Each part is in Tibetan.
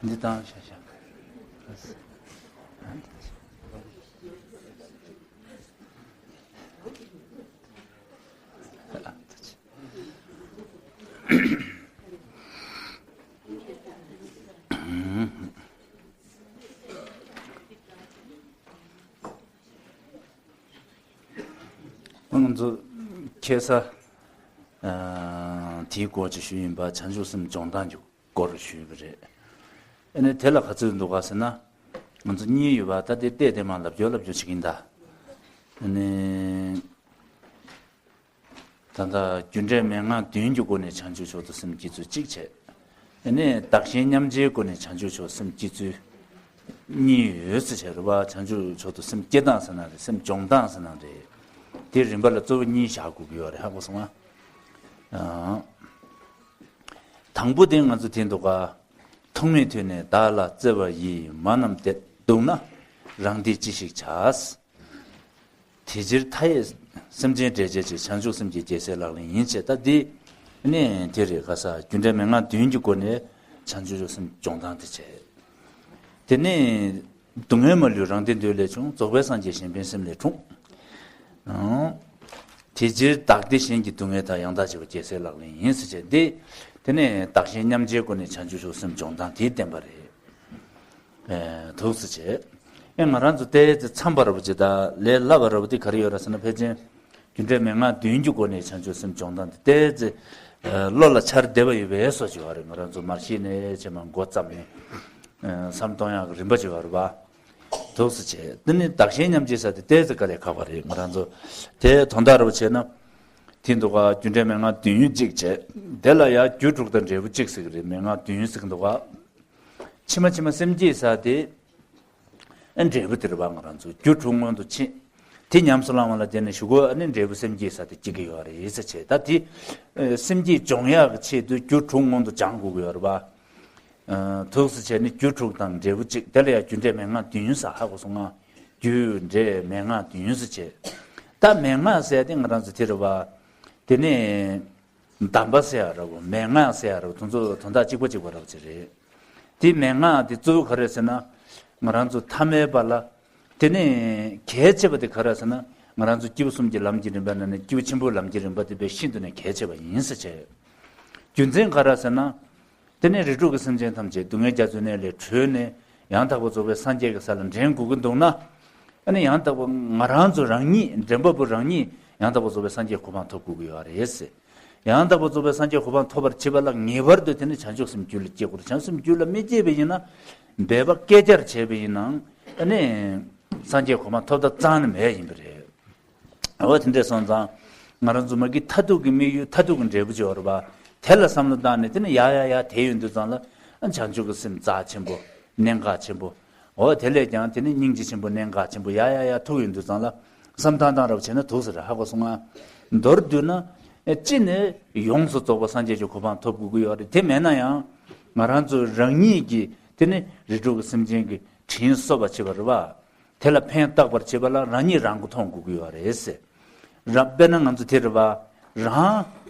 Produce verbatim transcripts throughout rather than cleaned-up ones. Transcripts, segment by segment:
འདི་བཏང་ཤག་ཤག་ང་ཚོ་ཁ་སང་དེའི་སྐོར་ཅིག་ཞུས་ཡིན་པ། བྱང་ཆུབ་སེམས་སྦྱོང་སྟངས་ཀྱི་སྐོར་ཞུས་པ་རེད། ཨ་ནི་དེ་ལ་ག་ཚོད་འདུག་ག་ཟེར་ན། ང་ཚོ་གཉིས་ཡོད་པ། ད་དེ་བལྟས་བལྟས་མར་ལབ་རྒྱུ་ལབ་རྒྱུ་བྱེད་ཀྱིན་གདའ། ཨ་ནི། ད་ལྟ་རྒྱུ་འབྲས་མན་ངག་བདུན་གྱི་སྒོ་ནས་བྱང་ཆུབ་མཆོག་ཏུ་སེམས་བསྐྱེད་ཚུལ་གཅིག་བྱས། ཨ་ནི་བདག་གཞན་མཉམ་བརྗེའི་སྒོ་ནས་བྱང་ཆུབ་མཆོག་སེམས་བསྐྱེད་ཚུལ་གཉིས་ཡོད་ཟེར་བྱས་རེད་པ། བྱང་ཆུབ་མཆོག་ཏུ་སེམས་བསྐྱེད་སྟངས་ཟེར་ན་རེད། སེམས་སྦྱོང་སྟངས་ཟེར་ན་རེད། དེ་རིམ་པ་ལ་གཙོ་བོ་གཉིས་བཞག་དགོས་ཀྱི་ཡོད་རེད། ཧ་གོ་སོང་ང་། ཨང་། དང་པོ་དེ་ང་ཚོ་དེ་འདུག་ག། ཐོག་མེད་དུས་ནས་བདག་ལ་བརྩེ་བ་ཡིས། མ་རྣམས་དེར་འདུག་ན་རང་བདེ་ཅི་ཞིག་བྱ། དེ་ཕྱིར་མཐའ་ཡས་སེམས་ཅན་བསྒྲལ་བྱའི་ཕྱིར། བྱང་ཆུབ་སེམས་ཀྱི་རྒྱལ་སྲས་ལག་ལེན་ཡིན་ཞེས། ད་འདི་ནི་དེ་རེད། ག་ས་རྒྱུ་འབྲས་མན་ངག་བདུན་གྱི་སྒོ་ནས་བྱང་ཆུབ་སེམས་སྦྱོང་སྟངས་དེ་བྱས། དེ་ནས་སྡུག་བསྔལ་མ་ལུས་རང་བདེ་འདོད་ལས་བྱུང་། རྫོགས་པའི་སངས་རྒྱས་གཞན་ཕན་སེམས་ལས་འཁྲུངས། ཨང་། དེ་ཕྱིར་བདག་བདེ་གཞན་གྱི་སྡུག་བསྔལ་དག། ཡང་དག་བྱེད་པ་རྒྱལ་སྲས་ལག་ལེན་ཡིན་ཟེར་བྱས་ཏེ། དེ་ནས་བདག་གཞན་མཉམ་བརྗེའི་སྒོ་ནས་བྱང་ཆུབ་མཆོག་སེམས་སྦྱོང་སྟངས་དེ་བསྟན་པ་རེད། ཨེ། ཐུགས་སུ་ཆེ། ཨེ། ང་རང་ཚོ་ཏོག་ཙམ་འཚམས་པ་འདྲ་པོ་ཅིག་དང་ལས་སླ་བ་འདྲ་པོ་དེ་ག་རེ་ཡོད་རེད་ཟེར་ན། ཕལ་ཆེར་རྒྱུ་འབྲས་མན་ངག་བདུན་གྱི་སྒོ་ནས་བྱང་ཆུབ་སེམས་སྦྱོང་སྟངས་དེ་ཏོག་ཙམ་ཨེ། བློ་ལ་འཆར་བདེ་བ་ཡོད་པའི་བཟོ་ཅིག་ཡོད་རེད། ང་རང་ཚོ་མར་ཤེས་ནས་ཅིག་མར་མགོ་བརྩམས་ནས། ཨེ། བསམ་གཏོང་ཡག་གི་རིམ་པ་ཅིག་ཡོད་རེད་པ། ཐུགས་སུ་ཆེ། དེ་ནི་བདག་གཞན་མཉམ་བརྗེའི་ས་དེ་ཏོག་ཙམ་དཀའ་ལས་ཁག་པ་རེད། ང་རང་ཚོ་དེ་དོན་དག་འདྲ་པོ་བྱས་ན། དེ་འདུག་ག། རྒྱུ་འབྲས་མན་ངག་བདུན་གཅིག་བྱས། དེ་ལ་ཡང་རྒྱུ་དྲུག་དང་འབྲས་བུ་གཅིག་ཟེར་གྱི་རེད། མན་ངག་བདུན་ཟེར་གྱི་འདུག་ག། ཕྱི་མ་ཕྱི་མ་སེམས་བསྐྱེད་ས་དེ་ཨ་འབྲས་བུ་དེ་རེད་པ། ང་རང་ཚོ་རྒྱུ་དྲུག་སྔོན་དུ་ཕྱིན། དེ་ཉམས་སུ་བླང་བ་ལ་བརྟེན་ནས་གཞུག་གུ་ཨ་ནི་འབྲས་བུ་སེམས་བསྐྱེད་ས་དེ་སྐྱེ་གི་ཡོད་རེད་ཟེར་བྱས། ད་དེ་ཨ་སེམས་བསྐྱེད་སྦྱོང་ཡག་གི་ཆེད་དུ་རྒྱུ་དྲུག་སྔོན་དུ་སྦྱང་དགོས་ཀྱི་ཡོད་རེད་པ། ཨ་ཐུགས་སུ་ཆེ་ནི་རྒྱུ་དྲུག་དང་འབྲས་བུ་གཅིག། དེ་ལ་ཡང་རྒྱུ་འབྲས་མན་ངག་བདུན་ཟེར། ཧ་གོ་སོང་ང་། རྒྱུ་འབྲས་མན་ངག་བདུན་ཟེར་བྱས། ད་མན་ངག་ཟེར་དེ་ང་རང་ཚོ་དེ་རེད་པ། དེ་ནས་གདམས་པ་ཟེར་ཡག་རེད་པ། མན་ངག་ཟེར་ཡག་རེད་པ། དེ་ཚོ་དོན་དག་གཅིག་པ་གཅིག་པ་འདྲ་པོ་ཅིག་རེད། དེ་མན་ངག་དེ་གཙོ་བོ་ག་རེ་ཟེར་ན། ང་རང་ཚོ་ཐ་མལ་པ་ལ། དེ་ནས་གལ་ཆེ་བ་དེ་ག་རེ་ཟེར་ན། ང་རང་ཚོ་སྐྱེས་བུ་གསུམ་གྱི་ལམ་གྱི་རིམ་པ་ནང་ནས་སྐྱེས་བུ་ཆེན་པོའི་ལམ་གྱི་རིམ་པ་དེ་དཔེ་ཤིན་ཏུ་ནས་གལ་ཆེ་བ་ཡིན་ཟེར་བྱས། རྒྱུ་མཚན་ག་རེ་ཟེར་ན། དེ་ནས་རིགས་དྲུག་གི་སེམས་ཅན་ཐམས་ཅད་སྡུག་བསྔལ་རྒྱ་མཚོའི་གནས་ལས་གྲོལ་ནས་ཡང་དག་པར་རྫོགས་པའི་སངས་རྒྱས་ཀྱི་ས་ལ་འདྲེན་དགོས་ཀྱི་འདུག་ན། ཨ་ནི་ཡང་དག་པར་ང་རང་ཚོ་རང་ཉིད། འདྲེན་པ་པོ་རང་ཉིད་ཡང་དག་པར་རྫོགས་པའི་སངས་རྒྱས་གོ་འཕང་ཐོབ་དགོས་ཀྱི་ཡོད་རེད་ཟེར། ཡང་དག་པར་རྫོགས་པའི་སངས་རྒྱས་གོ་འཕང་ཐོབ་པར་བྱེད་པ་ལ་ངེས་པར་དུ་དེ་ནི་བྱང་ཆུབ་སེམས་རྒྱུད་ལ་སྐྱེ་དགོས་རེད། བྱང་སེམས་རྒྱུད་ལ་མི་སྐྱེས་པ་ཡིན་ན། འབད་པ་བསྐལ་བརྒྱར་བྱས་པ་ཡིན་ནའང་ཨ་ནི་སངས་རྒྱས་གོ་འཕང་ཐོབ་ཐབས་རྩ་ནས་མེད་ཡིན་པ་རེད། འོ་དེ་འདྲ་སོང་ཙང་། ང་རང་ཚོ་མ་གི་མཐར་ཐུག་གི་དམིགས་ཡུལ་མཐར་ཐུག་གི་འབྲས་བུ་ཅིག་ཡོད་རེད་པ། དེ་ལ་བསམ་བློ་བཏང་ནས་དེ་ནི་ཡར་ཡར་ཡར་དེད་ཡོང་དུས་ཙང་ལ། ཨ་བྱང་ཆུབ་ཀྱི་སེམས་རྩ་ཆེན་པོ། གནད་འགག་ཆེན་པོ། འོ་དེ་ལས་ཀྱང་དེ་ནི་སྙིང་རྗེ་ཆེན་པོ། གནད་འགག་ཆེན་པོ། ཡར་ཡར་ཡར་ཐུག་ཡོང་དུས་ཙང་ལ། བསམ་བཏང་བཏང་རབ་བྱས་ན་ཐུགས་སུ་རེ། ཧ་གོ་སོང་ང་། མདོར་བསྡུས་ན། ཨེ་ཅི་ནས་ཡོངས་སུ་རྫོགས་པ་སངས་རྒྱས་ཀྱི་གོ་འཕང་ཐོབ་དགོས་ཀྱི་ཡོད་རེད། དེ་མེད་ན་ཡང་། ང་རང་ཚོ་རང་ཉིད་ཀྱིས་དེ་ནི་རིགས་དྲུག་གི་སེམས་ཅན་གྱི་དྲིན་གསོ་བར་བྱེད་པ་རེད་པ། དེ་ལ་ཕན་བཏགས་པར་བྱེད་པ་ལ་རང་ཉིད་རང་མགོ་ཐོན་དགོས་ཀྱི་ཡོད་རེད་ཟེར། རང་། དཔེར་ན་ང་ཚོ་དེ་རེད་པ། རང་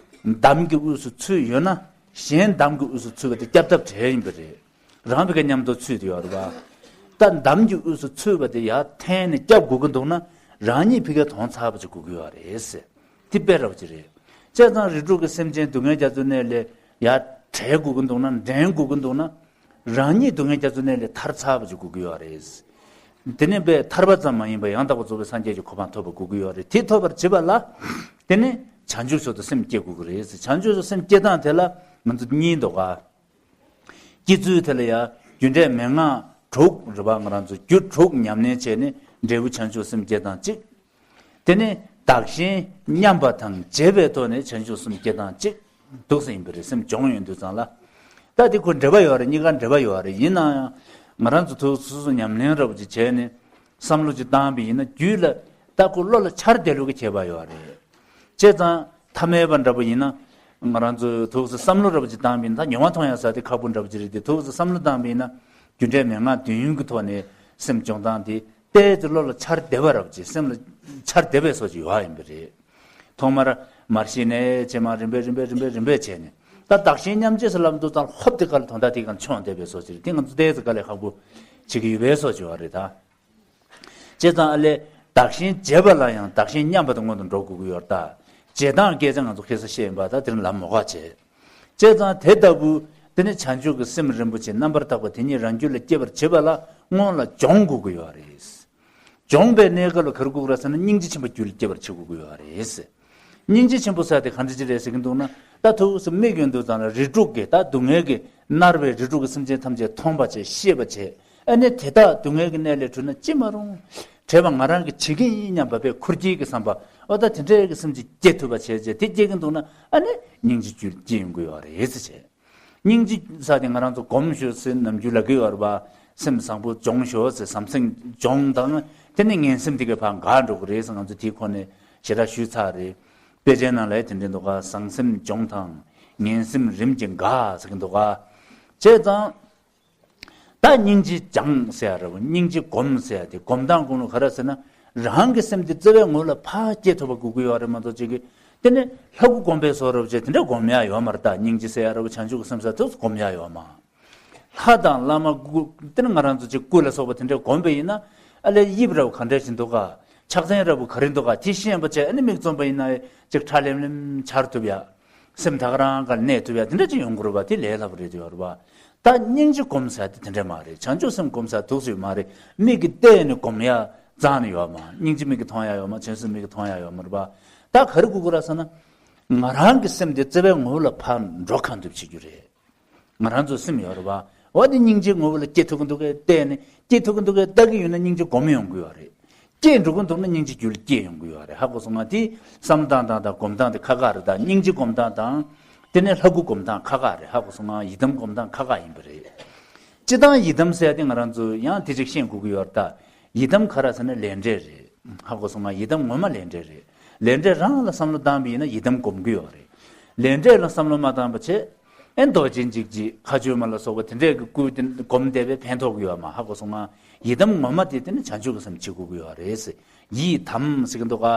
འདམ་གྱི་དབུས་སུ་ཚུད་ཡོད་ན། གཞན་འདམ་གྱི་དབུས་སུ་ཚུད་པ་དེ་བསྐྱབ་ཐབས་བྲལ་ཡིན་པ་རེད། རང་བི་ཀ་མཉམ་དུ་ཚུད་དེ་ཡོད་རེད་པ། ད་འདམ་གྱི་དབུས་སུ་ཚུད་པ་དེ་ཡར་འཐེན་ནས་བསྐྱབ་དགོས་ཀྱི་འདུག་ན། རང་ཉིད་བི་ཀ་དོན་ཚར་བ་ཅིག་དགོས་ཀྱི་ཡོད་རེད་ཟེར། དེ་དཔེ་ར་བ་ཅིག་རེད། བྱས་ཙང་རིགས་དྲུག་གི་སེམས་ཅན་སྡུག་བསྔལ་རྒྱ་མཚོའི་གནས་ལས་ཡར་བྲལ་དགོས་ཀྱི་འདུག་ན། འདྲེན་དགོས་ཀྱི་འདུག་ན། རང་ཉིད་སྡུག་བསྔལ་རྒྱ་མཚོའི་གནས་ལས་ཐར་ཚར་བ་ཅིག་དགོས་ཀྱི་ཡོད་རེད། དེ་ནི་དཔེ་ཐར་པ་ཙམ་མ་ཡིན་པར་ཡང་དག་པར་རྫོགས་པའི་སངས་རྒྱས་ཀྱི་གོ་འཕང་ཐོབ་པ་དགོས་ཀྱི་ཡོད་རེད། དེ་ཐོབ་པར་བྱེད་པ་ལ། དེ་ནི་བྱང་ཆུབ་མཆོག་ཏུ་སེམས་བསྐྱེད་དགོས་ཀྱི་རེད། བྱང་ཆུབ་མཆོག་སེམས་བསྐྱེད་སྟངས་དེ་ལ་ང་ཚོ་གཉིས་འདུག་ག། བསྐྱེད་ཚུལ་དེ་ལ་ཡང་རྒྱུ་འབྲས་མན་ངག་དྲུག་རེད་པ། ང་རང་ཚོ་རྒྱུ་དྲུག་ཉམས་ལེན་བྱས་ནས་འབྲས་བུ་བྱང་ཆུབ་སེམས་བསྐྱེད་སྟངས་གཅིག། དེ་ནས་བདག་གཞན་མཉམ་པ་དང་བརྗེ་བའི་ཐོག་ནས་བྱང་ཆུབ་སེམས་བསྐྱེད་སྟངས་གཅིག་འདུག་ཟེར་ཡིན་པ་རེད། སེམས་སྦྱོང་ཡོང་དུས་ཙང་ལ། ད་དེ་ཁོ་འབྲེལ་བ་ཡོད་རེད། གཉིས་ཀ་འབྲེལ་བ་ཡོད་རེད། ཡིན་ནའང་ང་རང་ཚོ་ཐུགས་སོ་སོ་ཉམས་ལེན་འདྲ་པོ་ཅིག་བྱས་ནས་བསམ་བློ་ཅིག་བཏང་བ་ཡིན་ན། རྒྱུད་ལ་ད་ཁོ་བློ་ལ་འཆར་བདེ་ལོས་ཀྱི་ཁྱད་པར་ཡོད་རེད། བྱས་ཙང་ཐ་མལ་པ་འདྲ་པོ་ཡིན་ན། ང་རང་ཚོས་ཐུགས་སུ་བསམ་བློ་འདྲ་པོ་ཅིག་བཏང་བ་ཡིན་ན། ད་མྱོང་བ་མཐོང་ཡག་ས་དེ་ཁག་པོ་འདྲ་པོ་ཅིག་རེད་དེ། ཐུགས་སུ་བསམ་བློ་བཏང་བ་ཡིན་ན། རྒྱུ་འབྲས་མན་ངག་བདུན་གྱི་ཐོག་ནས་སེམས་སྦྱོང་སྟངས་དེ་ཏོག་ཙམ་བློ་ལ་འཆར་བདེ་བ་འདྲ་པོ་ཅིག་སེམས་ལ་འཆར་བདེ་བའི་བཟོ་ཅིག་ཡོད་ཡིན་པ་རེད། ཐོག་མར་མར་ཤེས་ནས་ཇེ་མང་རིམ་པས་རིམ་པས་རིམ་པས་རིམ་པས་བྱས་ནས། ད་བདག་གཞན་མཉམ་བརྗེ་ཟེར་ལབ་དུས་ཙང་ཧོབ་དེ་ག་ལ་དོན་དག་དེ་ག་ལ་མཆོང་བསྡད་པའི་བཟོ་ཅིག་རེད། དེ་ང་ཚོ་ཏོག་ཙམ་དཀའ་ལས་ཁག་པོ་བྱེད་ཀྱི་ཡོད་པའི་བཟོ་ཅིག་ཡོད་རེད་ད། བྱས་ཙང་ཨ་ལས་བདག་གཞན་བརྗེ་བ་ལ་ཡང་བདག་གཞན་མཉམ་པ་དང་སྔོན་དུ་འགྲོ་དགོས་ཀྱི་ཡོད་རེད་ད། བྱེད་སྟངས་སྐད་ཆ་ང་ཚོ་ཁ་སང་བཤད་ཡིན་པ་ད་དེ་རིང་ལབ་མ་དགོས་བྱས། བྱས་ཙང་དེ་ལྟ་བུ་དེ་ནི་བྱང་ཆུབ་ཀྱི་སེམས་རིན་པོ་ཆེ་རྣམ་པར་དག་པ་དེ་ཉིད་རང་རྒྱུད་ལ་སྐྱེ་བར་བྱེད་པ་ལ་སྔོན་ལ་སྦྱོང་དགོས་ཀྱི་ཡོད་རེད། སྦྱོང་བའི་གནས་སྐབས་ལ་ག་རེ་དགོས་ཀྱི་རེད་ཟེར་ན་སྙིང་རྗེ་ཆེན་པོ་རྒྱུད་ལ་སྐྱེ་བར་བྱེད་དགོས་ཀྱི་ཡོད་རེད། སྙིང་རྗེ་ཆེན་པོ་ཟེར་དེ་ག་འདྲ་ཅིག་རེད་ཟེར་གྱི་འདུག་ན། ད་ཐུགས་སུ་མིག་ཡོང་དུས་ཙང་ལ་རིགས་དྲུག་གི་ད་སྡུག་བསྔལ་གྱིས་མནར་བའི་རིགས་དྲུག་གི་སེམས་ཅན་ཐམས་ཅད་མཐོང་པ་བྱས་ཤེས་པ་བྱས། ཨ་ནི་དེ་དག་སྡུག་བསྔལ་གྱི་གནས་ལས་གྲོལ་ན་ཅི་མ་རུང་། བྲལ་བ་ང་རང་གིས་བྱེད་ཀྱི་ཡིན་སྙམ་པ་པའི་ཁུར་སྐྱེལ་གྱི་བསམ་པ། འོ་ད་དེ་འདྲའི་གི་སེམས་ཅིག་སྐྱེ་ཐུབ་པ་བྱས་བྱས་དེ་སྐྱེ་གི་འདུག་ན་ཨ་ནི་སྙིང་རྗེ་རྒྱུད་སྐྱེ་ཡོང་གི་ཡོད་རེད་ཟེར་བྱས། སྙིང་རྗེ་ཟེར་དེ་ང་རང་ཚོ་སྒོམ་ཤོག་ཟེར་ནམ་རྒྱུན་ལབ་ཀྱི་ཡོད་རེད་པ། སེམས་བཟང་པོ་སྦྱོང་ཤོག་ཟེར། བསམ་སེམས་སྦྱོང་དང་དེ་ནི་ངན་སེམས་དེ་གའི་ཕར་འགག་འགྲོ་གི་རེད་ཟེར་ང་ཚོ་དེའི་ཁོ་ནས་ཞེ་དྲག་ཞུས་ཚར་རེད། དཔེ་ཆའི་ནང་ལ་དེ་འདྲ་འདུག་ག་བཟང་སེམས་སྦྱོང་དང་ངན་སེམས་རིམ་གྱིས་འགག་ཟེར་གྱི་འདུག་ག་བྱས་ཙང་། ད་སྙིང་རྗེ་སྦྱང་ཟེར་ཡ་རེད་བ། སྙིང་རྗེ་སྒོམ་ཟེར་ཡ་དེ་སྒོམ་སྟངས་ཀུན་ལ་ག་རེ་ཟེར་ན། རང་གི་སེམས་དེ་བརྩེ་བའི་ངོ་ལ་ཕར་སྐྱེ་ཐུབ་པ་དགོས་ཀྱི་ཡོད་རེད་མ་གཏོགས་ཅིག་གི་དེ་ནི་ལྷ་སྐུ་སྒོམ་པའི་བཟོ་འདྲ་བྱས་དེ་འདྲ་སྒོམ་ཡ་ཡོད་མ་རེད། ད་སྙིང་རྗེ་ཟེར་ཡ་རེད་བ། བྱང་ཆུབ་ཀྱི་སེམས་ཟེར་དེ་སྒོམ་ཡ་ཡོད་མ། ལྷ་དང་བླ་མ་སྐུ་དེ་ནི་ང་རང་ཚོ་ཅིག་སྐུ་ལ་སོགས་པ་དེ་འདྲ་སྒོམ་པ་ཡིན་ན། ཨ་ལས་དབྱིབས་འདྲ་བོ་ག་འདྲ་ཞིག་འདུག་ག་ཕྱག་མཚན་འདྲ་བོ་ག་རེ་འདུག་ག་དེ་ཤེས་པ་བྱས། ཨ་ནི་མིག་བཙུམ་པ་ཡིན་ན་ཅིག་ཁྲ་ལེམ་ལེམ་འཆར་ཐུབ་ཡ། སེམས་ད་ག་རང་ག་ལ་གནས་ཐུབ་ཡ་དེ་འདྲ་ཅིག་ཡོང་གི་རེད་བ། དེ་ལས་སླ་པོ་རེད་དེ་ཡོད་རེད་བ། ད་སྙིང་རྗེ་སྒོམ་ཟེར་དེ་དེ་འདྲ་མ་རེད། བྱང་ཆུབ་སེམས་སྒོམ་ཟེར་དུས་སུ་མ་རེད། མིག་གིས་བལྟས་ནས་སྒོམ་ཡ་རྩ་ནས་ཡོད་མ། སྙིང་རྗེ་མིག་གིས་མཐོང་ཡ་ཡོད་མ། བྱང་སེམས་མིག་གིས་མཐོང་ཡ་ཡོད་མ་རེད་བ། ད་ག་རེ་དགོས་ཀྱི་རེད་ཟེར་ན། ང་རང་གི་སེམས་དེ་བརྩེ་བའི་ངོ་བོ་ལ་ཕར་འགྲོ་གང་ཐུབ་བྱེད་རྒྱུ་རེད། ང་རང་ཚོ་སེམས་ཡོད་རེད་བ། འོ་དེ་སྙིང་རྗེའི་ངོ་བོ་ལ་སྐྱེ་ཐུབ་ཀྱི་འདུག་གས་བལྟས་ནས། སྐྱེ་ཐུབ་ཀྱི་འདུག་གས་ལྟ་གི་ཡོད་ན་སྙིང་རྗེ་སྒོམ་ཡོང་གི་ཡོད་རེད། སྐྱེ་འགྲོ་གི་འདུག་ན་སྙིང་རྗེ་རྒྱུད་ལ་སྐྱེ་ཡོང་གི་ཡོད་རེད། ཧ་གོ་སོང་ང་། དེ་བསམ་བློ་བཏང་སྟངས་དང་སྒོམ་སྟངས་དེ་ཁག་ཁག་རེད། ད་སྙིང་རྗེ་སྒོམ་སྟངས་དང་། དེ་ནས་ལྷ་སྐུ་སྒོམ་སྟངས་ཁག་ཁག་རེད། ཧ་གོ་སོང་ང་། ཡི་དམ་སྒོམ་སྟངས་ཁག་ཁག་ཡིན་པ་རེད། སྤྱིར་བཏང་ཡི་དམ་ཟེར་ཡ་དེ་ང་རང་ཚོ་ཡང་དེ་ཅིག་ཤེས་དགོས་ཀྱི་ཡོད་རེད། ད་ཡི་དམ་ག་རེ་ཟེར་ན་ལས་འབྲས་རེད། ཧ་གོ་སོང་ང་། ཡི་དམ་ངོ་མ་ལས་འབྲས་རེད། ལས་འབྲས་རང་ལ་བསམ་བློ་བཏང་བ་ཡིན་ན་ཡི་དམ་སྒོམ་གྱི་ཡོད་རེད། ལས་འབྲས་ལ་བསམ་བློ་མ་བཏང་བ་བྱས། ཨེ་རྡོ་རྗེ་འཇིགས་བྱེད་མཁའ་སྤྱོད་མ་ལ་སོགས་པ་དེ་འདྲས་ཀྱི་སྐུ་དེ་སྒོམ་བསྡད་པས་ཕན་ཐོགས་ཀྱི་ཡོད་མ། ཧ་གོ་སོང་ང་། ཡི་དམ་ངོ་མ་དེ་དེ་ནི་བྱང་ཆུབ་ཀྱི་སེམས་བྱེད་དགོས་ཀྱི་ཡོད་རེད། ཡི་དམ་ཟེར་གྱི་འདུག་ག་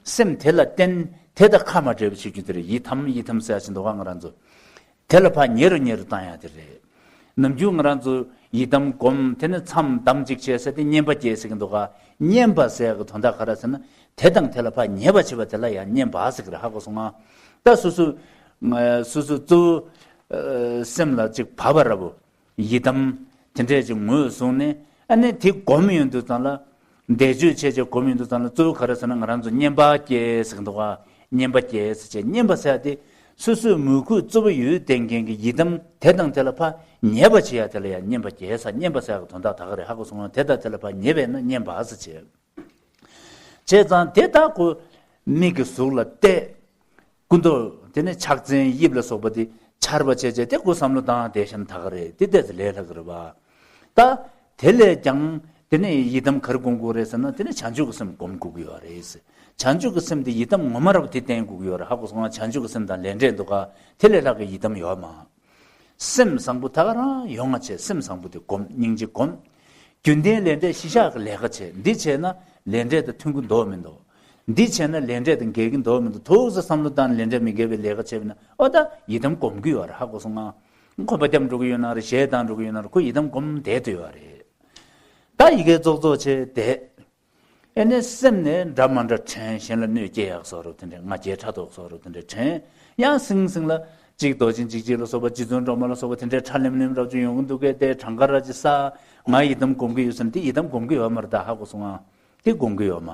སེམས་དེ་ལ་བརྟེན། དེ་དང་ཁ་མ་བྲལ་བའི་ཆོས་ཅན་དེ་རེད། ཡི་དམ་ཡི་དམ་ཟེར་ཡ་ཞིག་འདུག་ག་ང་རང་ཚོ། དེ་ལ་ཕར་ཉེ་རུ་ཉེ་རུ་བཏང་ཡ་དེ་རེད། ནམ་རྒྱུན་ང་རང་ཚོ་ཡི་དམ་སྒོམ། དེ་ནས་མཚམས་བསྡམས་ཅིག་བྱས་ཟེར་དེ་བསྙེན་པ་སྐྱེལ་ཟེར་གྱི་འདུག་ག་བསྙེན་པ་ཟེར་གྱི་དོན་དག་ག་རེ་ཟེར་ན། དེ་དང་དེ་ལ་ཕར་ཉེ་བ་བྱེད་པ་དེ་ལ་ཡང་བསྙེན་པ་ཟེར་གྱི་རེད། ཧ་གོ་སོང་ང་། ད་སོ་སོ། སོ་སོ་གཙོ་བོ། སེམས་ལ་ཅིག་བབས་པ་འདྲ་བོ། ཡི་དམ། དེ་འདྲས་ཅིག་ངོས་བཟུང་ནས། ཨ་ནི་དེ་སྒོམ་ཡོང་དུས་ཙང་ལ། བཟླས་བརྗོད་བྱས་བྱས་སྒོམ་ཡོང་དུས་ཙང་ལ་གཙོ་བོ་ག་རེ་ཟེར་ན། ང་རང་ཚོ་བསྙེན་པ་སྐྱེལ་ཟེར་གྱི་འདུག་ག་བསྙེན་པ་སྐྱེལ་ཟེར་བྱས། བསྙེན་པ་ཟེར་ཡ་དེ། སོ་སོའི་མོས་གུས་གཙོ་བོ་ཡོད་བསྡད་མཁན་གྱི་ཡི་དམ་དེ་དང་དེ་ལ་ཕར་ཉེ་བ་བྱེད་ཡ་དེ་ལ་ཡང་བསྙེན་པ་སྐྱེལ་ཟེར། བསྙེན་པ་ཟེར་ཡ་གི་དོན་དག་ད་ག་རེད། ཧ་གོ་སོང་ང་། དེ་དང་དེ་ལ་ཕར་ཉེ་བས་ན་བསྙེན་པ་ཟེར་བྱས། བྱས་ཙང་དེ་དག་ཁོ་མིག་གི་གཟུགས་ལ་བལྟས། སྐུ་མདོག་དེ་ནས་ཕྱག་མཚན་དབྱིབས་ལ་སོགས་པ་དེ་འཆར་བ་བྱས་བྱས་དེ་ཁོ་བསམ་བློ་བཏང་བསྡད་ཤེས་ན་ད་ག་རེད། དེ་ཏོག་ཙམ་ལས་སླ་གི་རེད་བ། ད་དེ་ལས་ཀྱང་དེ་ནས་ཡི་དམ་ག་རེ་སྒོམ་དགོས་རེད་ཟེར་ན། དེ་ནས་བྱང་ཆུབ་ཀྱི་སེམས་སྒོམ་དགོས་ཀྱི་ཡོད་རེད། བྱང་ཆུབ་ཀྱི་སེམས་དེ་ཡི་དམ་ངོ་མ་རབ་དེ་བསྟེན་དགོས་ཀྱི་ཡོད་རེད། ཧ་གོ་སོང་ང་། བྱང་ཆུབ་ཀྱི་སེམས་དང་ལས་འབྲས་འདུག་ག་དེ་ལས་ལྷག་གི་ཡི་དམ་ཡོད་མ། སེམས་བཟང་པོ་ད་ག་རང་ཡོང་བ་བྱས། སེམས་བཟང་པོ་དེ་སྒོམ། སྙིང་རྗེ་སྒོམ། རྒྱུན་ལྡན་ལས་འབྲས་གཞི་བཞག་གི་ལས་ཀ་བྱས། འདི་བྱས་ན་ལས་འབྲས་དང་མཐུན་གྱི་འདུག་མི་འདུག་འདི་བྱས་ན་ལས་འབྲས་དང་འགལ་གྱི་འདུག་མི་འདུག་ཐུགས་སུ་བསམ་བློ་བཏང་ནས་ལས་འབྲས་མི་འགལ་བའི་ལས་ཀ་བྱས་པ་ན། ཨོ་ད་ཡི་དམ་སྒོམ་གྱི་ཡོད་རེད། ཧ་གོ་སོང་ང་། ཁོ་པ་བརྒྱབ་འགྲོ་གི་ཡོད་ན་རེད། གཞས་བཏང་འགྲོ་གི་ཡོད་ན་རེད། ཁོ་ཡི་དམ་སྒོམ་བསྡད་དུ་ཡོད་རེད། ད་ཡི་གེ་ཙོག་ཙོག་བྱས་བསྡད། ཨེ་ནས་སེམས་ནས་འདྲ་མ་འདྲ་དྲན། གཞན་ལ་གནོད་སྐྱེལ་ཡག་བཟོ་འདྲ་དེ་འདྲ། ང་རྒྱལ་ཕྲག་དོག་བཟོ་འདྲ་དེ་འདྲ་དྲན། ཡང་སེམས་སེམས་ལ་ཅིག་རྡོ་རྗེ་འཇིགས་བྱེད་ལ་སོགས་པ། རྗེ་བཙུན་སྒྲོལ་མ་ལ་སོགས་པ་དེ་འདྲའི་ཁྲ་ལེམ་ལེམ་རབ་ཅིག་ཡོང་གི་འདུག་གས། དེ་གྲངས་ཀ་ར་ཅིག་ས། ང་ཡི་དམ་སྒོམ་གྱི་ཡོད་ཟེར་ན་དེ་ཡི་དམ་སྒོམ་གྱི་ཡོད་མ་རེད། ད་ཧ་གོ་སོང་ང་། དེ་སྒོམ་གྱི་ཡོད་མ།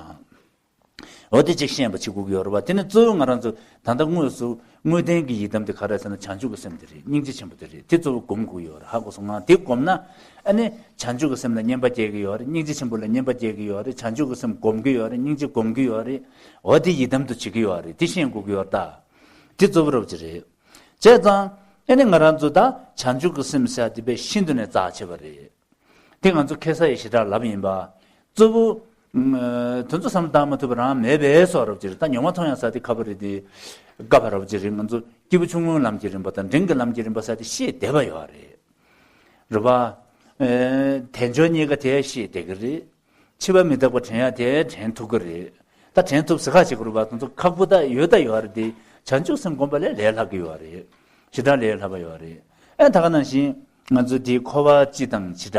འོ་དེ་ཅིག་ཤེས་པ་བྱེད་དགོས་ཀྱི་ཡོད་རེད་བ། དེ་ནི་གཙོ་བོ་ང་རང་ཚོ་ད་ལྟ་དངོས་སུ་དངོས་བསྟན་གྱི་ཡི་དམ་དེ་ག་རེ་ཟེར་ན། བྱང་ཆུབ་ཀྱི་སེམས་དེ་རེད། སྙིང་རྗེ་ཆེན་པོ་དེ་རེད། དེ་གཙོ་བོ་སྒོམ་དགོས་ཀྱི་ཡོད་རེད། ཧ་གོ་སོང་ང་། དེ་སྒོམ་ན་ཨ་ནི་བྱང་ཆུབ་ཀྱི་སེམས་ལ་བསྙེན་པ་སྐྱེ་གི་ཡོད་རེད། སྙིང་རྗེ་ཆེན་པོ་ལ་བསྙེན་པ་སྐྱེ་གི་ཡོད་རེད། བྱང་ཆུབ་ཀྱི་སེམས་སྒོམ་གྱི་ཡོད་རེད། སྙིང་རྗེ་སྒོམ་གྱི་ཡོད་རེད། འོ་དེ་ཡི་དམ་དུ་བྱེད་ཀྱི་ཡོད་རེད། དེ་ཤེས་དགོས་ཀྱི་ཡོད་རེད་ད། དེ་གཙོ་བོ་རབ་ཅིག་རེད། བྱས་ཙང་ཨ་ནི་ང་རང་ཚོ་ད་བྱང་ཆུབ་ཀྱི་སེམས་ཟེར་དེ་དཔེ་ཤིན་ཏུ་ནས་རྩ་ཆེ་བ་རེད། དེ་ང་ཚོ་ཁ་སང་ཡང་ཞེ་དྲག་ལབ་ཡིན་པ། གཙོ་བོ། ཨ། དེ་ཚོ་བསམ་བློ་བཏང་མ་ཐུབ་པ་རང་མེད་པའི་བཟོ་འདྲ་ཅིག་རེད། ད་ཉོན་མོངས་མཐོང་ཡག་ཟེར་དེ་ཁག་པོ་རེད་དེ། དཀའ་བ་འདྲ་ཅིག་རེད། ང་ཚོ་སྐྱེས་བུ་ཆུང་ངུའི་ལམ་གྱི་རིམ་པ་དང་འབྲིང་གི་ལམ་གྱི་རིམ་པ་ཟེར་དེ་ཤེས་བསྡད་པ་ཡོད་རེད། རེད་པ། ཨ། དལ་འབྱོར་རྙེད་དཀའ་དེ་ཤེས་བསྡད་ཀྱི་རེད། འཆི་བ་མི་རྟག་པ་དྲན་ཡག་དེ་དྲན་ཐུབ་ཀྱི་རེད། ད་དྲན་ཐུབ་ཟེར་ཁ་ཅིག་རེད་པ། དེ་ཚོ་ཁག་པོ་ད་ཡོད་ད་ཡོད་རེད་དེ། བྱང་ཆུབ་སེམས་སྒོམ་པ་ལས་ལས་སླ་གི་ཡོད་རེད། ཞེ་དྲག་ལས་སླ་བ་ཡོད་རེད། ཨ་ད་ག་ནང་བཞིན་ང་ཚོ་དེའི་འཁོར་བ་སྤྱི་དང་བྱེ་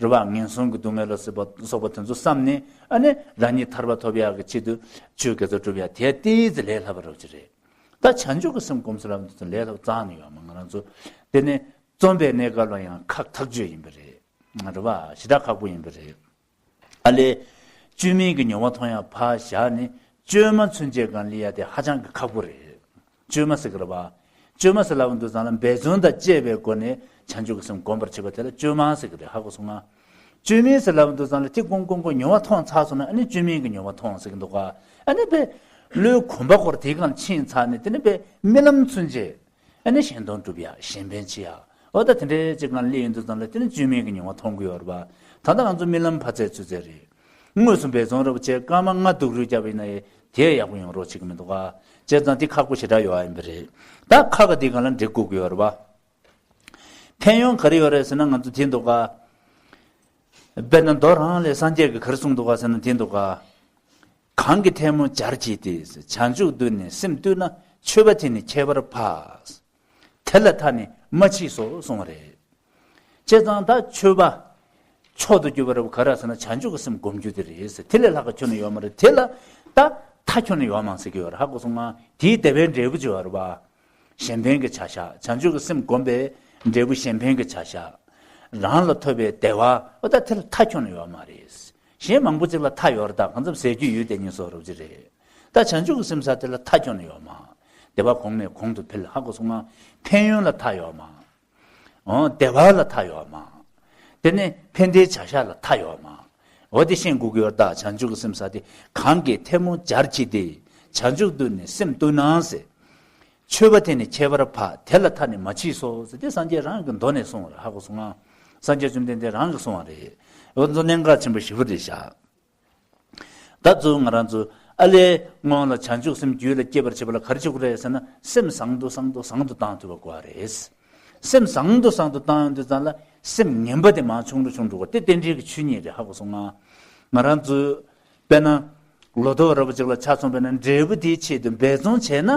བྲག་རེད་བ། ངན་སོང་གི་སྡུག་བསྔལ་ལ་སོགས་པ་སོགས་པ་དེ་ཚོ་བསམ་ནས། ཨ་ནི་རང་ཉིད་ཐར་པ་ཐོབ་ཡག་གི་ཆེད་དུ་ཆོས་དགེ་ཚོགས་སྒྲུབ་ཡག་དེ་ཏོག་ཙམ་ལས་སླ་བ་རོབ་ཅིག་རེད། ད་བྱང་ཆུབ་ཀྱི་སེམས་སྒོམ་ཟེར་ལབ་དུས་ལས་སླ་བ་རྩ་ནས་ཡོད་མ། ང་རང་ཚོ་དེ་ནི་རྩོམ་པའི་གནས་སྐབས་ལ་ཡང་ཁག་ཐག་ཆོད་ཡིན་པ་རེད། རེད་བ། ཞེ་དྲག་ཁག་པོ་ཡིན་པ་རེད། ཨ་ལས། བཅོས་མིན་གྱི་མྱོང་བ་མཐོང་ཡག་ཕར་བཞག་ནས། བཅོས་མ་ཚུན་ཆད་སྒང་སླེབས་ཡག་དེ་ཧ་ཅང་གི་ཁག་པོ་རེད། བཅོས་མ་ཟེར་གི་རེད་བ། བཅོས་མ་ཟེར་ལབ་དུས་ཙང་ལ་འབད་བརྩོན་དང་བཅས་པའི་སྒོ་ནས་བྱང་ཆུབ་ཀྱི་སེམས་བསྒོམ་པར་བྱེད་པ་དེ་ལ་བཅོས་མ་ཟེར་གི་རེད། ཧ་གོ་སོང་ང་། བཅོས་མིན་ཟེར་ལབ་དུས་ཙང་ལ་དེ་ཀུང་ཀུང་ཀུང་མྱོང་བ་མཐོང་ཚར་སོང་ན། ཨ་ནི་བཅོས་མིན་གྱི་མྱོང་བ་མཐོང་ཟེར་གི་འདུག་ག། ཨ་ནི་དཔེ་བློའི་གོམས་པ་སྐོར་དེའི་སྒང་ཕྱིན་ཚར་ནས། དེ་ནི་དཔེ་རྨི་ལམ་ཚུན་ཆད། ཨ་ནི་གཞན་དོན་སྒྲུབ་ཡག། གཞན་ཕན་བྱེད་ཡག། འོ་ད་དེ་འདྲའི་ཅིག་སྒང་སླེབས་ཡོང་དུས་ཙང་ལ་དེ་ནི་བཅོས་མིན་གྱི་མྱོང་བ་མཐོང་གི་ཡོད་རེད་པ། ད་ལྟ་ང་ཚོ་རྨི་ལམ་ཕར་ཚད་ཚུར་ཚད་རེད། དངོས་སུ་འབད་བརྩོན་རབ་བྱས་སྐར་མ་ལྔ་སྡུག་རུས་བརྒྱབ་པ་ཡིན་ན་ཡང་དེ་ཡག་པོ་ཡོང་རོགས་བྱེད་ཀྱི་མི་འདུག་ག། བྱས་ཙང་དེ་ཁག་པོ་ཞེ་དྲག་ཡོད་ཨ་ཡིན་པ་རེད། ད་ཁ་ག་དེའི་སྒང་ལ་འགྲིག་དགོས་ཀྱི་ཡོད་རེད་པ། ཕན་ཡོན་ག་རེ་ཡོད་རེད་ཟེར་ན། ང་ཚོ་དེ་འདུག་ག། དཔེར་ན་མདོ་རང་ལས་སངས་རྒྱས་ཀྱིས་ག་རེ་གསུངས་འདུག་ག་ཟེར་ན། དེ་འདུག་ག། གང་གིས་ཐལ་མོ་སྦྱར་བྱས་ཏེ། བྱང་ཆུབ་ཏུ་ནི་སེམས་གཏུལ་ན། མཆོད་པ་དེ་ནི་ཁྱད་པར་འཕགས། དེ་ལ་མཐའ་ནི་མ་མཆིས་སོ་གསུངས་པ་རེད། བྱས་ཙང་ད་མཆོད་པ་མཆོག་ཏུ་གྱུར་པ་རབ་ག་རེ་ཟེར་ན། བྱང་ཆུབ་ཀྱི་སེམས་སྒོམ་རྒྱུ་དེ་རེད་ཟེར། དེ་ལས་ལྷག་ག་ཁྱོན་ནས་ཡོད་མ་རེད། དེ་ལ་ད་མཐའ་ཁྱོན་ནས་ཡོད་མ་ཟེར་གྱི་ཡོད་རེད། ཧ་གོ་སོང་ང་། དེའི་དེ་བས་འབྲས་བུ་ཅིག་ཡོད་རེད་པ། གཞན་ཕན་གྱི་བྱ་བཞག། བྱང་ཆུབ་ཀྱི་སེམས་བསྒོམས་པའི་འབྲས་བུ་གཞན་ཕན་གྱི་བྱ་བཞག། རང་ལ་ཐོབ་པའི་བདེ་བ། འོ་ད་དེ་ལ་མཐའ་ཁྱོན་ནས་ཡོད་མ་རེད། གཞན་མང་པོ་ཅིག་ལ་མཐའ་ཡོད་རེད། ད་གང་འཚམ་ཟས་རྒྱུ་ཡོད། དེ་གཉིས་སོགས་རོབ་ཅིག་རེད། ད་བྱང་ཆུབ་ཀྱི་སེམས་ཟེར་དེ་ལ་མཐའ་ཁྱོན་ནས་ཡོད་མ། བདེ་བ་གོང་ནས་གོང་དུ་འཕེལ། ཧ་གོ་སོང་ང་། ཕན་ཡོན་ལ་མཐའ་ཡོད་མ། འོ་བདེ་བ་ལ་མཐའ་ཡོད་མ། དེ་ནས་ཕན་བདེའི་བྱ་བཞག་ལ་མཐའ་ཡོད་མ། འོ་དེ་ཤེས་དགོས་ཀྱི་ཡོད། ད་བྱང་ཆུབ་ཀྱི་སེམས་ཟེར་དེ། གང་གིས་ཐལ་མོ་སྦྱར་བྱས་ཏེ། བྱང་ཆུབ་ཏུ་ནི་སེམས་གཏུལ་ན་ཟེར། མཆོད་པ་དེ་ནི་ཁྱད་པར་འཕགས། དེ་ལ་མཐའ་ནི་མ་མཆིས་སོ་ཟེར་དེ་སངས་རྒྱས་རང་གི་མདོ་ནས་གསུངས་པ་རེད། ཧ་གོ་སོང་ང་། སངས་རྒྱས་བཅོམ་ལྡན་འདས་རང་གིས་གསུངས་པ་རེད། འོ་ཚོ་གནད་འགག་ཆེན་པོ་ཞེ་པོ་རེད་ཤག། ད་གཙོ་བོ་ང་རང་ཚོ་ཨ་ལས་སྔོན་ལ་བྱང་ཆུབ་སེམས་རྒྱུད་ལ་སྐྱེད་པར་བྱེད་པ་ལ་ག་རེ་བྱེད་དགོས་རེད་ཟེར་ན། སེམས་བཟང་དུ་བཟང་དུ་བཟང་དུ་བཏང་ཐུབ་པ་དགོས་པ་རེད། སེམས་བཟང་དུ་བཟང་དུ་བཏང་ཡོང་དུས་ཙང་ལ་སེམས་ངན་པ་དེ་མར་ཆུང་རུ་ཆུང་རུ་འགྲོ་དགོས། དེ་རྟེན་འབྲེལ་གྱི་ཆོས་ཉིད་རེད། ཧ་གོ་སོང་ང་། ང་རང་ཚོས་དཔེར་ན་ལོ་ཏོག་འདྲ་པོ་ཅིག་ལ་ཆ་མཚོན་པ་ཡིན་ན། འབྲས་བུ་དེའི་ཆེད་དུ་འབད་བརྩོན་བྱས་ན་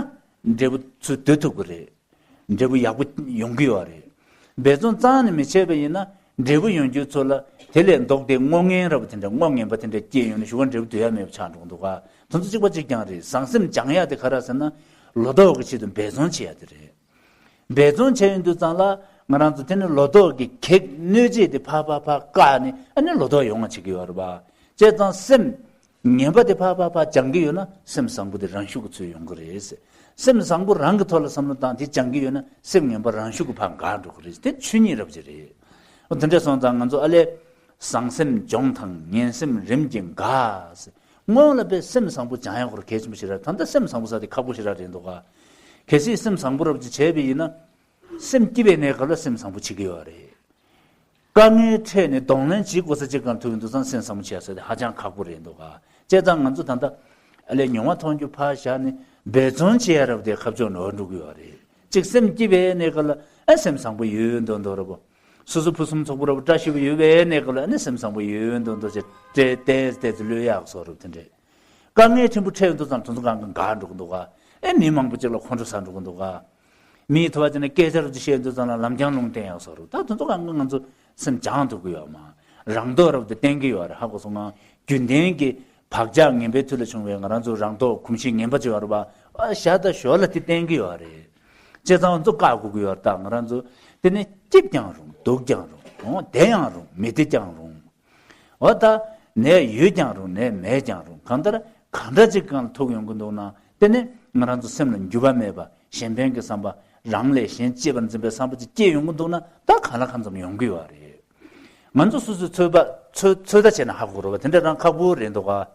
འབྲས་བུ་ཚུར་སྡུད་ཐུབ་ཀྱི་རེད། འབྲས་བུ་ཡག་པོ་ཡོང་གི་ཡོད་རེད། འབད་བརྩོན་རྩ་ནས་མི་བྱས་པ་ཡིན་ན་འབྲས་བུ་ཡོང་རྒྱུ་ཚོ་ལ་དེ་ལས་ལྡོག་སྟེ་སྔོ་ངན་འདྲ་པོ་དེ་འདྲ། སྔོ་ངན་པ་དེ་འདྲ་སྐྱེས་ཡོང་ནས་གཞུག་གུ་འབྲས་བུ་སྡུད་ཡ་མེད་པ་ཆགས་འགྲོ་གི་འདུག་ག། དེ་ཚོ་གཅིག་པ་གཅིག་རྐྱང་རེད། བཟང་སེམས་སྦྱང་ཡ་དེ་ག་རེ་ཟེར་ན། ལོ་ཏོག་གི་ཆེད་དུ་འབད་བརྩོན་བྱེད་ཡ་དེ་རེད། འབད་བརྩོན་བྱས་ཡོང་དུས་ཙང་ལ་ང་རང་ཚོ་དེ་ནི་ལོ་ཏོག་གི་གེགས་གནོད་བྱེད་དེ་ཕར་ཕར་ཕར་བཀག་ནས། ཨ་ནི་ལོ་ཏོག་ཡོང་བ་བྱེད་ཀྱི་ཡོད་རེད་པ། བྱས་ཙང་སེམས་ངན་པ་དེ་ཕར་ཕར་ཕར་སྦྱང་གི་ཡོད་ན་སེམས་བཟང་པོ་དེ་རང་ཤུགས་ཀྱིས་ཚུར་ཡོང་གི་རེད། སེམས་བཟང་པོ་རང་གི་ཐོག་ལ་བསམ་བློ་བཏང་དེ་སྦྱང་གི་ཡོད་ན་སེམས་ངན་པ་རང་ཤུགས་ཀྱིས་ཕར་འགག་འགྲོ་གི་རེད། དེ་ཆོས་ཉིད་རབ་ཅིག་རེད། འོ་དེ་འདྲ་སོང་ཙང་ང་ཚོ་ཨ་ལས་བཟང་སེམས་སྦྱོང་དང་ངན་སེམས་རིམ་གྱིས་འགགས། སྔོན་ལ་དཔེ་སེམས་བཟང་པོ་སྦྱང་ཡག་སྐོར་གལ་ཆེན་པོ་ཞེ་དྲག། ད་ལྟ་སེམས་བཟང་པོ་ཟེར་དེ་ཁག་པོ་ཞེ་དྲག་རེད་འདུག་ག། གལ་སྲིད་སེམས་བཟང་པོ་རབ་ཅིག་བྱས་པ་ཡིན་ན། སེམས་སྐྱིད་པའི་གནས་སྐབས་ལ་སེམས་བཟང་པོ་བྱེད་ཀྱི་ཡོད་རེད། དཀའ་ངལ་འཕྲད་ནས་གདོང་ལེན་བྱེད་དགོས་ས་ཅིག་སྒང་ཐུག་ཡོང་དུས་ཙང་སེམས་བཟང་པོ་བྱེད་ཡ་ཟེར་དེ་ཧ་ཅང་ཁག་པོ་རེད་འདུག་ག། བྱས་ཙང་ང་ཚོ་ད་ལྟ་ཨ་ལས་མྱོང་བ་མཐོང་རྒྱུ་ཕར་བཞག་ནས་འབད་བརྩོན་བྱེད་ཡ་རབ་དེ་ཁ་ཕྱོགས་ནོར་འགྲོ་གི་ཡོད་རེད། གཅིག་སེམས་སྐྱིད་པའི་གནས་སྐབས་ལ་ཨ་སེམས་བཟང་པོ་ཡོད་ཡོད་མདོག་མདོག་རེད་པ། སོ་སོ་ཕུན་སུམ་ཚོགས་པོ་རབ་བཀྲ་ཤིས་པོ་ཡོད་པའི་གནས་སྐབས་ལ་ཨ་ནི་སེམས་བཟང་པོ་ཡོད་ཡོད་མདོག་མདོག་ཅིག་སྤྲད་བལྟས་བལྟས་ཚེ་བློས་ཡག་བཟོ་རབ་དེ་འདྲས། དཀའ་ངལ་ཕྲན་བུ་འཕྲད་ཡོང་དུས་ཙང་དེ་ཚོ་གང་ག་འགག་འགྲོ་གི་འདུག་ག། ཨེ་མི་མང་པོ་ཅིག་ལ་ཁོང་ཁྲོ་ཟ་འགྲོ་གི་འདུག་ག། མིའི་ཐུག་པ་ཅིག་ནས་སྐད་ཆ་རུ་ཅིག་བཤད་དུས་ཙང་ལ་ལམ་རྐྱང་ལུང་བསྟན་ཡག་བཟོ་རུ། ད་དེ་ཚོ་གང་ག་ང་ཚོ་སེམས་སྦྱང་ཐུབ་ཀྱི་ཡོད་མ། རང་མདོག་རབ་ཏུ་བསྟན་གྱི་ཡོད་རེད། ཧ་གོ་སོང་ང་། རྒྱུན་ལྡན་གྱི་བག་ཆགས་ངན་པའི་མཐུ་ལས་བྱུང་བའི་ང་རང་ཚོ་རང་མདོག་གོམས་གཤིས་ངན་པ་ཅིག་ཡོད་རེད་པ། ཨ་ཞར་དང་ཞོར་ལ་དེ་བསྟན་གྱི་ཡོད་རེད། བྱས་ཙང་ཚོ་བཀག་དགོས་ཀྱི་ཡོད་རེད། ད་ང་རང་ཚོ་དེ་ནས་སྐྱིད་ཀྱང་རུང་སྡུག་ཀྱང་རུང་། འོ་བདེ་ཡང་རུང་མི་བདེ་ཀྱང་རུང་། འོ་ད་ནད་ཡོད་ཀྱང་རུང་ནད་མེད་ཀྱང་རུང་། གང་ལྟར་གང་འདྲ་ཅིག་སྒང་ལ་ཐུག་ཡོང་གི་འདུག་ན། དེ་ནི་ང་རང་ཚོ་སེམས་ལ་འགྱུར་བ་མེད་པ་གཞན་ཕན་གྱི་བསམ་པ། རང་ལས་གཞན་གཅེས་པར་འཛིན་པའི་བསམ་པ་ཅིག་སྐྱེས་ཡོང་གི་འདུག་ན། ད་གང་ལ་གང་འཚམ་ཡོང་གི་ཡོད་རེད། ང་ཚོ་སོ་སོའི་ཚོད་པ་ཚོད་ཚོད་ལྟ་བྱས་ན་ཧ་གོ་རེད་པ། དེ་འདྲ་རང་ཁག་པོ་རེད་འདུག་ག།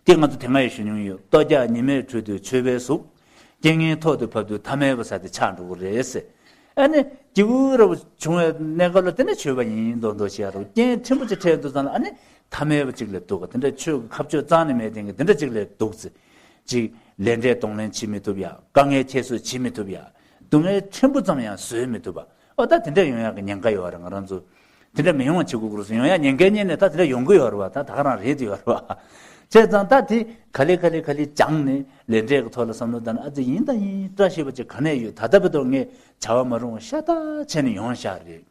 དེ་ང་ཚོ་དེ་སྔ་ཡང་ཞུས་མྱོང་ཡོད། ལྟོ་རྒྱག་ཉི་མའི་དྲོད་དུ་མཆོད་པའི་གཟུགས། རྐྱེན་ངན་ཐོག་ཏུ་བབས་དུས་ཐ་མལ་པ་ཟེར་དེ་ཆགས་འགྲོ་གི་རེད་ཟེར། ཨ་ནི་སྐྱིད་པོ་འདྲ་པོ་བྱུང་བའི་གནས་སྐབས་ལ་དེ་ནི་མཆོད་པ་ཡིན་མདོག་མདོག་བྱས་རུང་། རྐྱེན་ཕྲན་བུ་ཅིག་འཕྲད་དུས་ཙང་ལ་ཨ་ནི་ཐ་མལ་པ་ཅིག་ལ་འདུག་ག། དེ་འདྲ་ཆོས་ཀྱི་ཁ་ཕྱོགས་རྩ་ནས་མེད་མཁན་གྱི་དེ་འདྲ་ཅིག་ལ་འདུག་ཟེར། ཅིག་ལས་འབྲས་གདོང་ལེན་བྱེད་མི་ཐུབ་ཡ། དཀའ་ངལ་ཁྱད་གསོད་བྱེད་མི་ཐུབ་ཡ། སྡུག་བསྔལ་ཕྲན་བུ་ཙམ་ཡང་བཟོད་མི་ཐུབ་པ། ཨོ་ད་དེ་འདྲ་ཡོང་ཡག་གི་ཉེན་ཁ་ཡོད་རེད། ང་རང་ཚོ་དེ་འདྲ་མི་ཡོང་བ་བྱེད་དགོས་ཀྱི་རེད་ཟེར། ཡོང་ཡག་ཉེན་ཁའི་གཉེན་ནས་ད་དེ་འདྲ་ཡོང་གི་ཡོད་རེད་བ། ད་ད་ག་རང་རེད་དེ་ཡོད་རེད་བ། བྱས་ བྱས་ཙང་ད་དེ་ག་ལེ་ག་ལེ་ག་ལེ་སྦྱངས་ནས་ལས་འབྲས་ཀྱི་ཐོག་ལ་བསམ་བློ་བཏང་ན། ཨ་ཙི་ཡིན་དང་ཡིན། བཀྲ་ཤིས་པ་ཅིག་ག་ནས་ཡོད། ད་ལྟ་བར་དུ་ངས་བྱ་བ་མ་རུང་བ་ཤ་སྟག་བྱས་ནས་ཡོང་བཞག་རེད།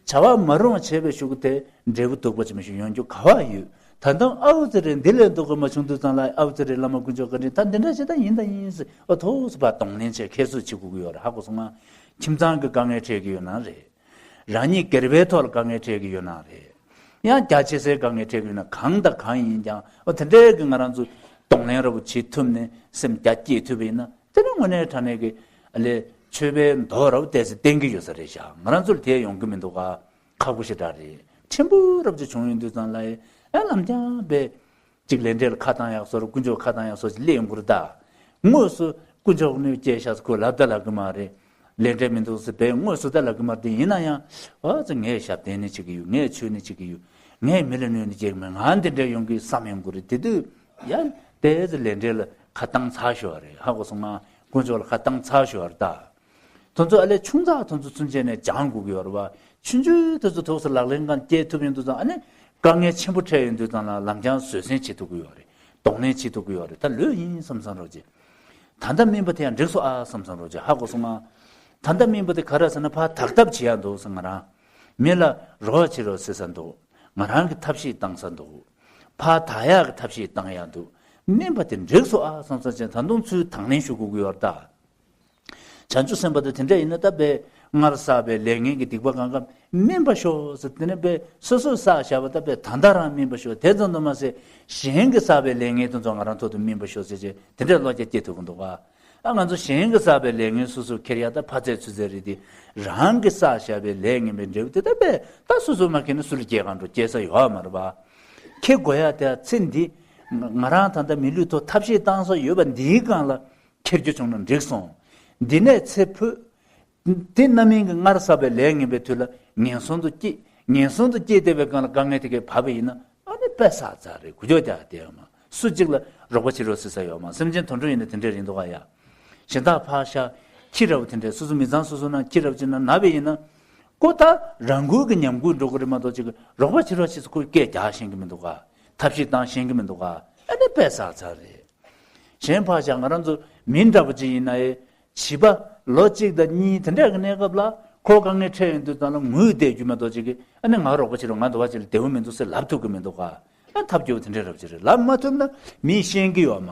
བྱ་བ་མ་རུང་བ་བྱས་པའི་གཞུག་གུ་དེ་འབྲས་བུ་སྡུག་པ་ཅིག་མ་ཞིག་ཡོང་རྒྱུ་ག་བ་ཡོད། ད་དུང་ཨའུ་ཙི་རེ་འདི་ལས་སྡུག་པ་མ་བྱུང་དུས་ཙང་ལ། ཨའུ་ཙི་རེ་བླ་མ་དཀོན་མཆོག་བཀའ་དྲིན། ད་འདི་འདྲ་ཞིག་ད་ཡིན་དང་ཡིན་ཟེར། ཨོ་ཐོག་སུ་ཕར་གདོང་ལེན་བྱས་ཁྱད་གསོད་བྱེད་དགོས་ཀྱི་ཡོད་རེད། ཧ་གོ་སོང་ང་། ཁྱིམ་ཚང་གི་དཀའ་ངལ་འཕྲད་ཀྱི་ཡོད་ན་རེད། རང་ཉིད་སྒེར་པའི་ཐོག་ལ་དཀའ་ངལ་འཕྲད་ཀྱི་ཡོད་ན་རེད། ཡང་རྒྱ་ཆེ་སའི་དཀའ་ངལ་འཕྲད་ཀྱི་ཡོད་ན། གང་དང་གང་ཡིན་ཀྱང་ཨོ་དེ་འདྲའི་གི་ང་རང་ཚོ་གདོང་ལེན་ར་བོ་བྱེད་ཐུབ་ནས་སེམས་རྒྱ་སྐྱེད་ཐུབ་པ་ཡིན་ན། དེ་ནི་དངོས་གནས་དྲང་གནས་ཀྱི་ཨ་ལས་ཆོས་པའི་མདོ་ར་བོ་ཏོག་ཙམ་བསྟན་གྱི་ཡོད་ས་རེད་ཤག་ང་རང་ཚོ་ལ་དེ་ཡོང་གི་མི་འདུག་ག་ཁག་པོ་ཞེ་དྲག་རེད། ཕྲན་བུ་ར་བོ་ཅིག་བྱུང་ཡོང་དུས་ཙང་ལ་ཨེ་ལམ་རྐྱང་པས། གཅིག་ལས་འབྲས་ལ་ཁ་བཏང་ཡག་བཟོ་འདྲ། དཀོན་མཆོག་ཁ་བཏང་ཡག་བཟོ་འདྲ་ཅིག་སླེབས་ཡོང་གི་རེད་ད། དངོས་སུ་དཀོན་མཆོག་གནོད་སྐྱེལ་ཤག་ཟེར་ཁོས་ལབ་ད་ལབ་གི་མ་རེད། ལས་འབྲས་མི་འདུག་ཟེར་བས་དངོས་སུ་ད་ལབ་གི་མ་རེད། དེ་ཡིན་ན་ཡང་ཨ་ཙི་ངས་ཞབས་བརྟན་ནས་བྱེད་ཀྱི་ཡོད། ངས་ཆོས་ནས་བྱེད་ཀྱི་ཡོད། ངས་མི་ལ་གནོད་ནས་བྱེད་ཀྱི་མེད། ང་འདི་འདྲ་ཡོང་གི་བསམ་ཡོང་གི་རེད། དེ་དུས་ཡ་དེ་ཙི་ལས་འབྲས་ལ་ཁ་བཏང་ཚར་ཤོག་རེད། ཧ་གོ་སོང་ང་། དཀོན་མཆོག་ལ་ཁ་བཏང་ཚར་ཤོག་རེད་ད། དེ་ཚོ་ཨ་ལས་ཆུང་ཙག་དེ་ཚོ་ཚུན་ཆད་ནས་སྦྱང་དགོས་ཀྱི་ཡོད་རེད་བ། ཆུང་ཆུང་དེ་ཚོ་ཐོག་སུ་ལག་ལེན་གང་སྐྱེལ་ཐུབ་ཡོང་དུས་ཙང་། ཨ་ནི་དཀའ་ངལ་ཆེན་པོ་འཕྲད་ཡོང་དུས་ཙང་ལ་ལམ་རྐྱང་བཟོད་བསྲན་བྱེད་ཐུབ་ཀྱི་ཡོད་རེད། གདོང་ལེན་བྱེད་ཐུབ་ཀྱི་ཡོད་རེད། ད་ལོས་ཡིན་བསམ་བསམ་རོགས་བྱེད། ད་ལྟ་སྨིན་པ་དེ་ཡང་འགྲིག་སོང་ཨ་བསམ་བསམ་རོགས་བྱེད། ཧ་གོ་སོང་ང་། ད་ལྟ་སྨིན་པ་དེ་ག་རེ་ཟེར་ན། ཕར་དག་ཐབས་བྱེད་ཡག་འདུག་ཟེར། ང་རང་མི་ལ་རོགས་བྱེད་རོགས་ཟེར་ས་འདུག་ང་རང་གི་ཐབས་ཤེས་བཏང་ས་འདུག་ཕར་དག་ཡག་གི་ཐབས་ཤེས་བཏང་ཡག་འདུག་སྨིན་པ་དེ་འགྲིག་སོང་ཨ་བསམ་བསམ་བྱས། ད་དུང་ཚུར་དང་ལེན་ཞུ་དགོས་ཀྱི་ཡོད་རེད་ད། བྱང་ཆུབ་སེམས་དཔའ་དེ་དེ་འདྲ་ཡིན་ན། ད་དཔེ་སྔར་བསགས་པའི་ལས་ངན་གྱི་སྡིག་པ་གང་ག་སྨིན་པ་ཤོག་ཟེར། དེ་ནས་དཔེ་སོ་སོས་བསགས་བཞག་པ་ད་དཔེ་ད་ལྟ་རང་སྨིན་པ་ཤོག་དེ་ཙམ་དུ་མ་ཟད་གཞན་གྱིས་བསགས་པའི་ལས་ངན་དེ་ཚོ་ང་རང་ཐོག་ཏུ་སྨིན་པ་ཤོག་ཟེར་བྱས། དེ་འདྲའི་བློ་རྒྱ་སྐྱེད་ཐུབ་ཀྱི་འདུག་ག་ཨ་ང་ཚོ་གཞན་གྱིས་བསགས་པའི་ལས་ངན་སོ་སོར་འཁྱེར་ཡག་ད་ཕར་ཚད་ཚུར་ཚད་རེད་དེ། རང་གིས་བསགས་བཞག་པའི་ལས་ངན་པའི་འབྲས་བུ་དེ་ད་དཔེ་ད་སོ་སོས་མ་འཁྱེར་ན་སུ་ལ་སྐྱེལ་ག་འགྲོ། སྐྱེལ་ས་ཡོད་མ་རེད་པ། འཁྱེར་དགོས་ཡག་དེ་ཚེ་འདི་ང་རང་ད་ལྟ་མི་ལུས་ཐོག་ཐབས་ཤེས་བཏང་ས་ཡོད་པ་འདིའི་སྒང་ལ་འཁྱེར་རྒྱུ་བྱུང་ན་འགྲིག་སོང་། འདི་ནས་ཚེ་འཕོས། དེ་རྣམ་སྨིན་གྱི་སྔར་བསགས་པའི་ལས་ངན་པའི་དུས་ལ་ངན་སོང་དུ་སྐྱེས། ངན་སོང་དུ་སྐྱེས་བསྡད་པའི་སྒང་ལ་དཀའ་ངལ་དེ་གས་བབས་པ་ཡིན་ན། ཨ་ནི་དཔེ་བསགས་ཚར་རེད། འགུལ་སྐྱོད་རྒྱག་བསྡད་ཡོད་མ། སུ་གཅིག་ལ་རོགས་པ་བྱེད་རོགས་ཟེར་ས་ཡོད་མ། སེམས་ཅན་དུད་འགྲོ་ཡིན་ན་དེ་འདྲས་རེད་འདུག་ག་ཡ། གཞན་དག་ཕར་བཞག་ཁྱི་ར་བོ་དེ་འདྲས་སོ་སོ་མི་ཚང་སོ་སོ་ནང་ཁྱི་ར་བོ་ཅིག་ན་ན་བ་ཡིན་ན། ཁོ་ད་རང་འགུལ་གྱིས་ཉམས་རྒུད་འགྲོ་གི་རེད་མ་གཏོགས། ཅིག་རོགས་པ་བྱེད་རོགས་བྱེད་ཟེར་ཁོས་སྐད་རྒྱག་ཤེས་ཀྱི་མི་འདུག་ག་ཐབས་ཤེས་བཏང་ཤེས་ཀྱི་མི་འདུག་ག་ཨ་ནི་དཔེ་བསགས་ཚར་རེད། གཞན་ཕར་བཞག་ང་རང་ཚོ་མི་འདྲ་པོ་ཅིག་ཡིན་ན་ཡང་། བྱིས་པ་ལོ་གཅིག་དང་གཉིས་དེ་འདྲ་གི་གནས་སྐབས་ལ་ཁོ་དཀའ་ངལ་འཕྲད་ཡོང་དུས་ཙང་ལ་ངུས་བསྡད་རྒྱུ་མ་གཏོགས། ཅིག་གིས་ཨ་ནི་ང་རོགས་པ་བྱེད་རོགས། ང་འདི་བ་བྱེད་ལ་བདེ་པོ་མི་འདུག་ཟེར་ལབ་ཐུབ་ཀྱི་མི་འདུག་ག་ཨ་ཐབས་སྐྱོ་བོ་དེ་འདྲ་རབ་ཅིག་རེད། ལབ་མ་ཐུབ་ན་མིས་ཤེས་ཀྱི་ཡོད་མ།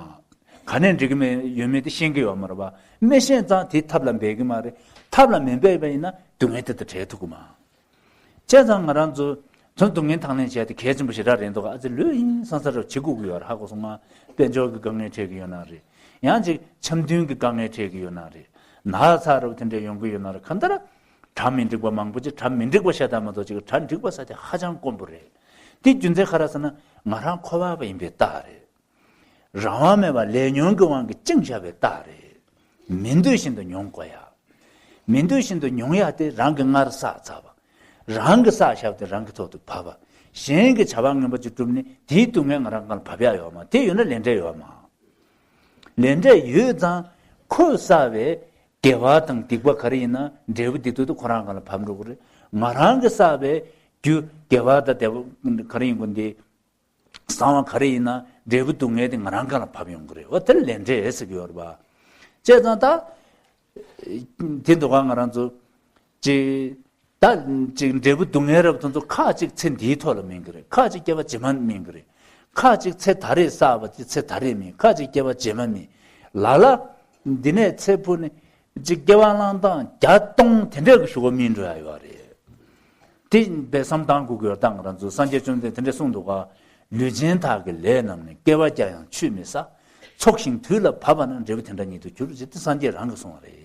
ག་ནས་འགྲིག་གི་མེད་ཡོད་མེད་དེ་ཤེས་ཀྱི་ཡོད་མ་རེད་པ། མི་ཤེས་ཙང་དེའི་ཐབས་ལ་འབད་ཀྱི་མ་རེད། ཐབས་ལ་མི་འབད་པ་ཡིན་ན་སྡུག་བསྔལ་དེ་དང་བྲལ་ཐུབ་ཀྱི་མ། བྱས་ཙང་ང་རང་ཚོ་དོན་སྡུག་བསྔལ་དང་ལེན་བྱས་ཏེ་གལ་ཆེན་པོ་ཞེ་དྲག་རེད་འདུག་ཨ་ཙི་ལོས་ཡིན་བསམ་བསམ་རབ་བྱེད་དགོས་ཀྱི་ཡོད་རེད། ཧ་གོ་སོང་ང་། དཔལ་འབྱོར་གྱི་དཀའ་ངལ་འཕྲད་ཀྱི་ཡོད་ན་རེད། ཡང་ཅིག་འཆམ་མཐུན་གྱི་དཀའ་ངལ་འཕྲད་ཀྱི་ཡོད་ན་རེད། ན་ཚ་རབ་དེ་འདྲ་ཡོང་གི་ཡོད་ན་རེད། གང་ལྟར་གྲ་མི་འགྲིག་པ་མང་པོ་ཅིག་གྲ་མི་འགྲིག་པ་ཤ་སྟག་མ་གཏོགས། ཅིག་གྲ་འགྲིག་པ་ཟེར་དེ་ཧ་ཅང་དཀོན་པོ་རེད། དེ་རྒྱུ་མཚན་ག་རེ་ཟེར་ན། ང་རང་འཁོར་བ་པ་ཡིན་པའི་རྟགས་རེད། རང་དབང་མེད་པར་ལས་ཉོན་གྱི་དབང་གིས་བཅིངས་བཞག་པའི་རྟགས་རེད། མི་འདོད་བཞིན་དུ་མྱོང་དགོས་ཡ། མི་འདོད་བཞིན་དུ་མྱོང་ཡ་དེ་རང་གིས་སྔར་བསགས་ཚར་བ། རང་གིས་བསགས་བཞག་པ་དེ་རང་གི་ཐོག་ཏུ་བབས་པ། གཞན་གྱིས་བྱ་བ་ངན་པ་ཅིག་བསྒྲུབས་ནས་དེའི་སྡུག་བསྔལ་ང་རང་སྒང་ལ་བབས་ཡ་ཡོད་མ། དེ་ཡོད་ན་ལས་འབྲས་ཡོད་མ། ལས་འབྲས་ཡོད་ཙང་ཁོས་བསགས་པའི་དགེ་བ་དང་སྡིག་པ་ག་རེ་ཡིན་ན་འབྲས་བུ་སྡིག་ཏོ་དེ་ཁོ་རང་སྒང་ལ་བབས་འགྲོ་གི་རེད། ང་རང་གིས་བསགས་པའི་རྒྱུ་དགེ་བ་དང་བདེ་བ་ག་རེ་ཡིན་དགོས་འདི། གསང་བ་ག་རེ་ཡིན་ན་འབྲས་བུ་སྡུག་བསྔལ་དེ་ང་རང་སྒང་ལ་བབས་ཡོང་གི་རེད། འོ་དེ་ལ་ལས་འབྲས་ཟེར་གྱི་ཡོད་རེད་པ། བྱས་ཙང་ད་དེ་འདུག་ག་ང་རང་ཚོ་ཅིག་ད་ཅིག་འབྲས་བུ་སྡུག་བསྔལ་རབ་དེ་ཚོ་ཁ་ཅིག་ཚེ་འདིའི་ཐོག་ལ་སྨིན་གྱི་རེད། ཁ་ཅིག་སྐྱེ་བ་རྗེས་མ་སྨིན་གྱི་རེད། ཁ་ཅིག་ཚེ་ད་རེས་བསགས་པ་དེ་ཚེ་ད་རེས་སྨིན། ཁ་ཅིག་སྐྱེ་བ་རྗེས་མ་སྨིན། ལ་ལ་འདི་ནས་ཚེ་འཕོས་ནས་ཅིག་སྐྱེ་བ་བླངས་སྟངས་བརྒྱ་སྟོང་དེ་འདྲ་གི་གཞུག་གུ་སྨིན་འགྲོ་ཡ་ཡོད་རེད། དེ་དཔེ་བསམ་བཏང་དགོས་ཀྱི་ཡོད། ད་ང་རང་ཚོ་སངས་རྒྱས་བཅོམ་ལྡན་འདས་དེ་འདྲ་གསུངས་འདུག་ག་ལུས་ཅན་དག་གི་ལས་རྣམས་ནི། སྐྱེ་བ་བརྒྱ་ཡང་ཆུད་མི་ཟ། ཚོགས་ཤིང་དུས་ལ་བབ་པ་ན། འབྲས་བུ་དེ་འདྲ་ཉིད་དུ་འགྱུར། ཅེས་དེ་སངས་རྒྱས་རང་གིས་གསུངས་པ་རེད།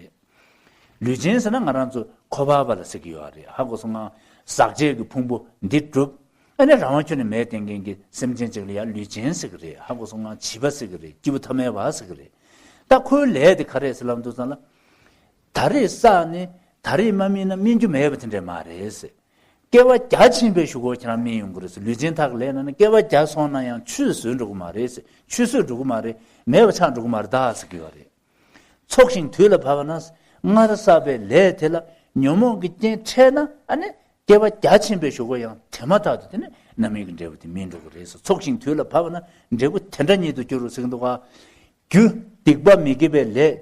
ལུས་ཅན་ཟེར་ན་ང་རང་ཚོ་འཁོར་བ་པ་ལ་ཟེར་གྱི་ཡོད་རེད། ཧ་གོ་སོང་ང་། ཟག་བཅས་ཀྱི་ཕུང་པོ་འདི་གྲུབ། ཨ་ནི་རང་དབང་ཁྱོན་ནས་མེད་བསྡད་མཁན་གྱི་སེམས་ཅན་ཅིག་ལ་ཡང་ལུས་ཅན་ཟེར་གྱི་རེད། ཧ་གོ་སོང་ང་། བྱིས་པ་ཟེར་གྱི་རེད། སྐྱེས་བུ་ཐ་མལ་པ་ཟེར་གྱི་རེད། ད་ཁོའི་ལས་དེ་ག་རེད་ཟེར་ལབ་དུས་ཙང་ལ། ད་རེས་བསགས་ནས་ད་རེས་མ་སྨིན་ན་སྨིན་རྒྱུ་མེད་པ་དེ་འདྲ་མ་རེད་ཟེར། སྐྱེ་བ་བརྒྱ་ཕྱིན་པའི་གཞུག་གུ་ཁྱེད་རང་སྨིན་ཡོང་གི་རེད་ཟེར། ལུས་ཅན་དག་གི་ལས་རྣམས་ནི། སྐྱེ་བ་བརྒྱ་སོང་ན་ཡང་ཆུད་ཟོས་འགྲོ་གི་མ་རེད་ཟེར། ཆུད་ཟོས་འགྲོ་གི་མ་རེད། མེད་པ་ཆགས་འགྲོ་གི་མ་རེད་ད་ཟེར་གྱི་ཡོད་རེད། ཚོགས་ཤིང་དུས་ལ་བབ་པ་ན། སྔར་བསགས་པའི་ལས་དེ་ལ་ཉོན་མོངས་ཀྱི་རྐྱེན་འཕྲད་ན། ཨ་ནི་སྐྱེ་བ་བརྒྱ་ཕྱིན་པའི་གཞུག་གུ་ཡང་དེ་མ་ཐག་ཏུ་དེ་ནི་ རྣམ་སྨིན་གྱི་འབྲས་བུ་དེ་སྨིན་འགྲོ་གི་རེད་ཟེར། ཚོགས་ཤིང་དུས་ལ་བབ་པ་ན་འབྲས་བུ་དེ་འདྲ་ཉིད་དུ་འགྱུར་རོ་ཟེར་གྱི་འདུག་ག་རྒྱུ་སྡིག་པ་མི་དགེ་བའི་ལས་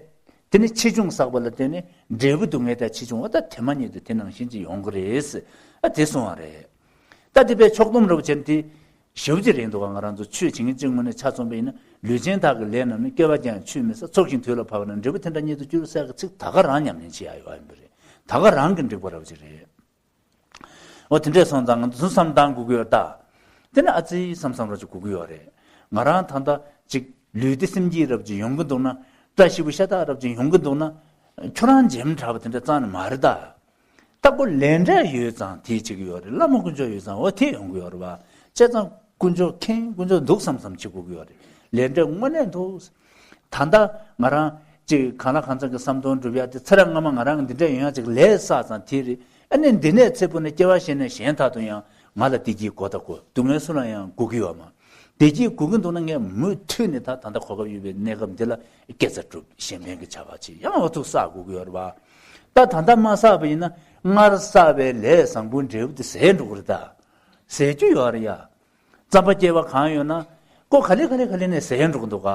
དེ་ནི་ཆེ་ཆུང་བསགས་པ་ལ་བརྟེན་ནས་འབྲས་བུ་སྡུག་བསྔལ་དང་ཆེ་ཆུང་བ་དང་དེ་མ་ཉིད་དུ་དེ་ནང་བཞིན་གྱི་ཡོང་གི་རེད་ཟེར། ཨ་དེ་གསུང་བ་རེད། ད་དེ་པའི་ཕྱོགས་སྡོམ་རབ་ཅན་དེ་ཞེ་པོ་ཅིག་རེད་འདུག་ག་ང་རང་ཚོ་ཆོས་བྱེད་མཁན་གཅིག་ངོས་ནས་ཆ་མཚོན་པ་ཡིན་ན་ལུས་ཅན་དག་གི་ལས་རྣམས་ནི་སྐྱེ་བ་ཀྱང་ཆོས་མི་བསགས། ཚོགས་ཤིང་དུས་ལ་བབ་པ་ན་འབྲས་བུ་དེ་འདྲ་ཉིད་དུ་འགྱུར་ཟེར་གྱི་ཚིག་ད་ག་རང་ཉམས་ལེན་བྱེད་ཡ་ཡོད་ཡིན་པ་རེད། ད་ག་རང་གི་འགྲིག་པ་རབ་ཅིག་རེད། འོ་དེ་འདྲས་སོང་ཙང་ང་ཚོ་བསམ་བཏང་དགོས་ཀྱི་ཡོད་ད། དེ་ནི་ཨ་ཙི་བསམ་བསམ་རབ་ཅིག་དགོས་ཀྱི་ཡོད་རེད། ང་རང་ད་ལྟ་ཅིག་ལུས་བདེ་སེམས་སྐྱིད་རབ་ཅིག་ཡོང་གི་འདུག་ན། བཀྲ་ཤིས་པ་ཤ་སྟག་རབ་ཅིག་ཡོང་གི་འདུག་ན། ཁྱོད་རང་འཇེམ་དྲགས་པ་དེ་འདྲ་རྩ་ནས་མ་རེད་ད། ད་ཁོ་ལས་འབྲས་ཡོད་ཙང་དེ་བྱེད་ཀྱི་ཡོད་རེད། བླ་མ་དཀོན་མཆོག་ཡོད་ཙང་འོ་དེ་ཡོང་གི་ཡོད་རེད་བ། བྱས་ཙང་དཀོན་མཆོག་མཁྱེན། དཀོན་མཆོག་འདུག་བསམ་བསམ་བྱེད་དགོས་ཀྱི་ཡོད་རེད། ལས་འབྲས་དངོས་གནས་འདུག་ད་ལྟ་ང་རང་ཅིག་གང་ལ་གང་འཚམ་གྱི་བསམ་དོན་འགྲུབ་ཡ་དེ་ཚེ་རབས་སྔ་མ་ང་རང་གི་འདི་འདྲ་ཡོང་ཡ་ཅིག་ལས་བསགས་ཙང་དེ་རེད། ཨ་ནི་འདི་ནས་ཚེ་འཕོས་ནས་སྐྱེ་བ་གཞན་ནས་གཞན་དག་ཏུ་ཡང་ང་ལ་བདེ་སྐྱིད་དགོས་ད་དགོས། སྡུག་བསྔལ་སུ་ལ་ཡང་དགོས་ཀྱི་ཡོད་མ། བདེ་སྐྱིད་དགོས་ཀྱི་འདུག་ན་ངས་མུ་མཐུད་ནས་ད་ད་ལྟ་གོ་སྐབས་ཡོད་པའི་གནས་སྐབས་འདི་ལ་དགེ་རྩ་སྒྲུབ། གཞན་ཕན་གྱི་བྱ་བ་བྱེད། ཡང་འོ་ཐུག་བསགས་དགོས་ཀྱི་ཡོད་རེད་བ། ད་ད་ལྟ་མ་བསགས་པ་ཡིན་ན་སྔར་བསགས་པའི་ལས་བཟང་པོའི་འབྲས་བུ་དེ་ཟད་འགྲོ་གི་རེད་ད། ཟད་རྒྱུ་ཡོད་རེད་ཡ། རྩམ་པ་སྐྱེས་པ་གང་ཡོད་ན། ཀོ་ག་ལེ་ག་ལེ་ག་ལེ་ནས་ཟད་འགྲོ་གི་འདུག་ག་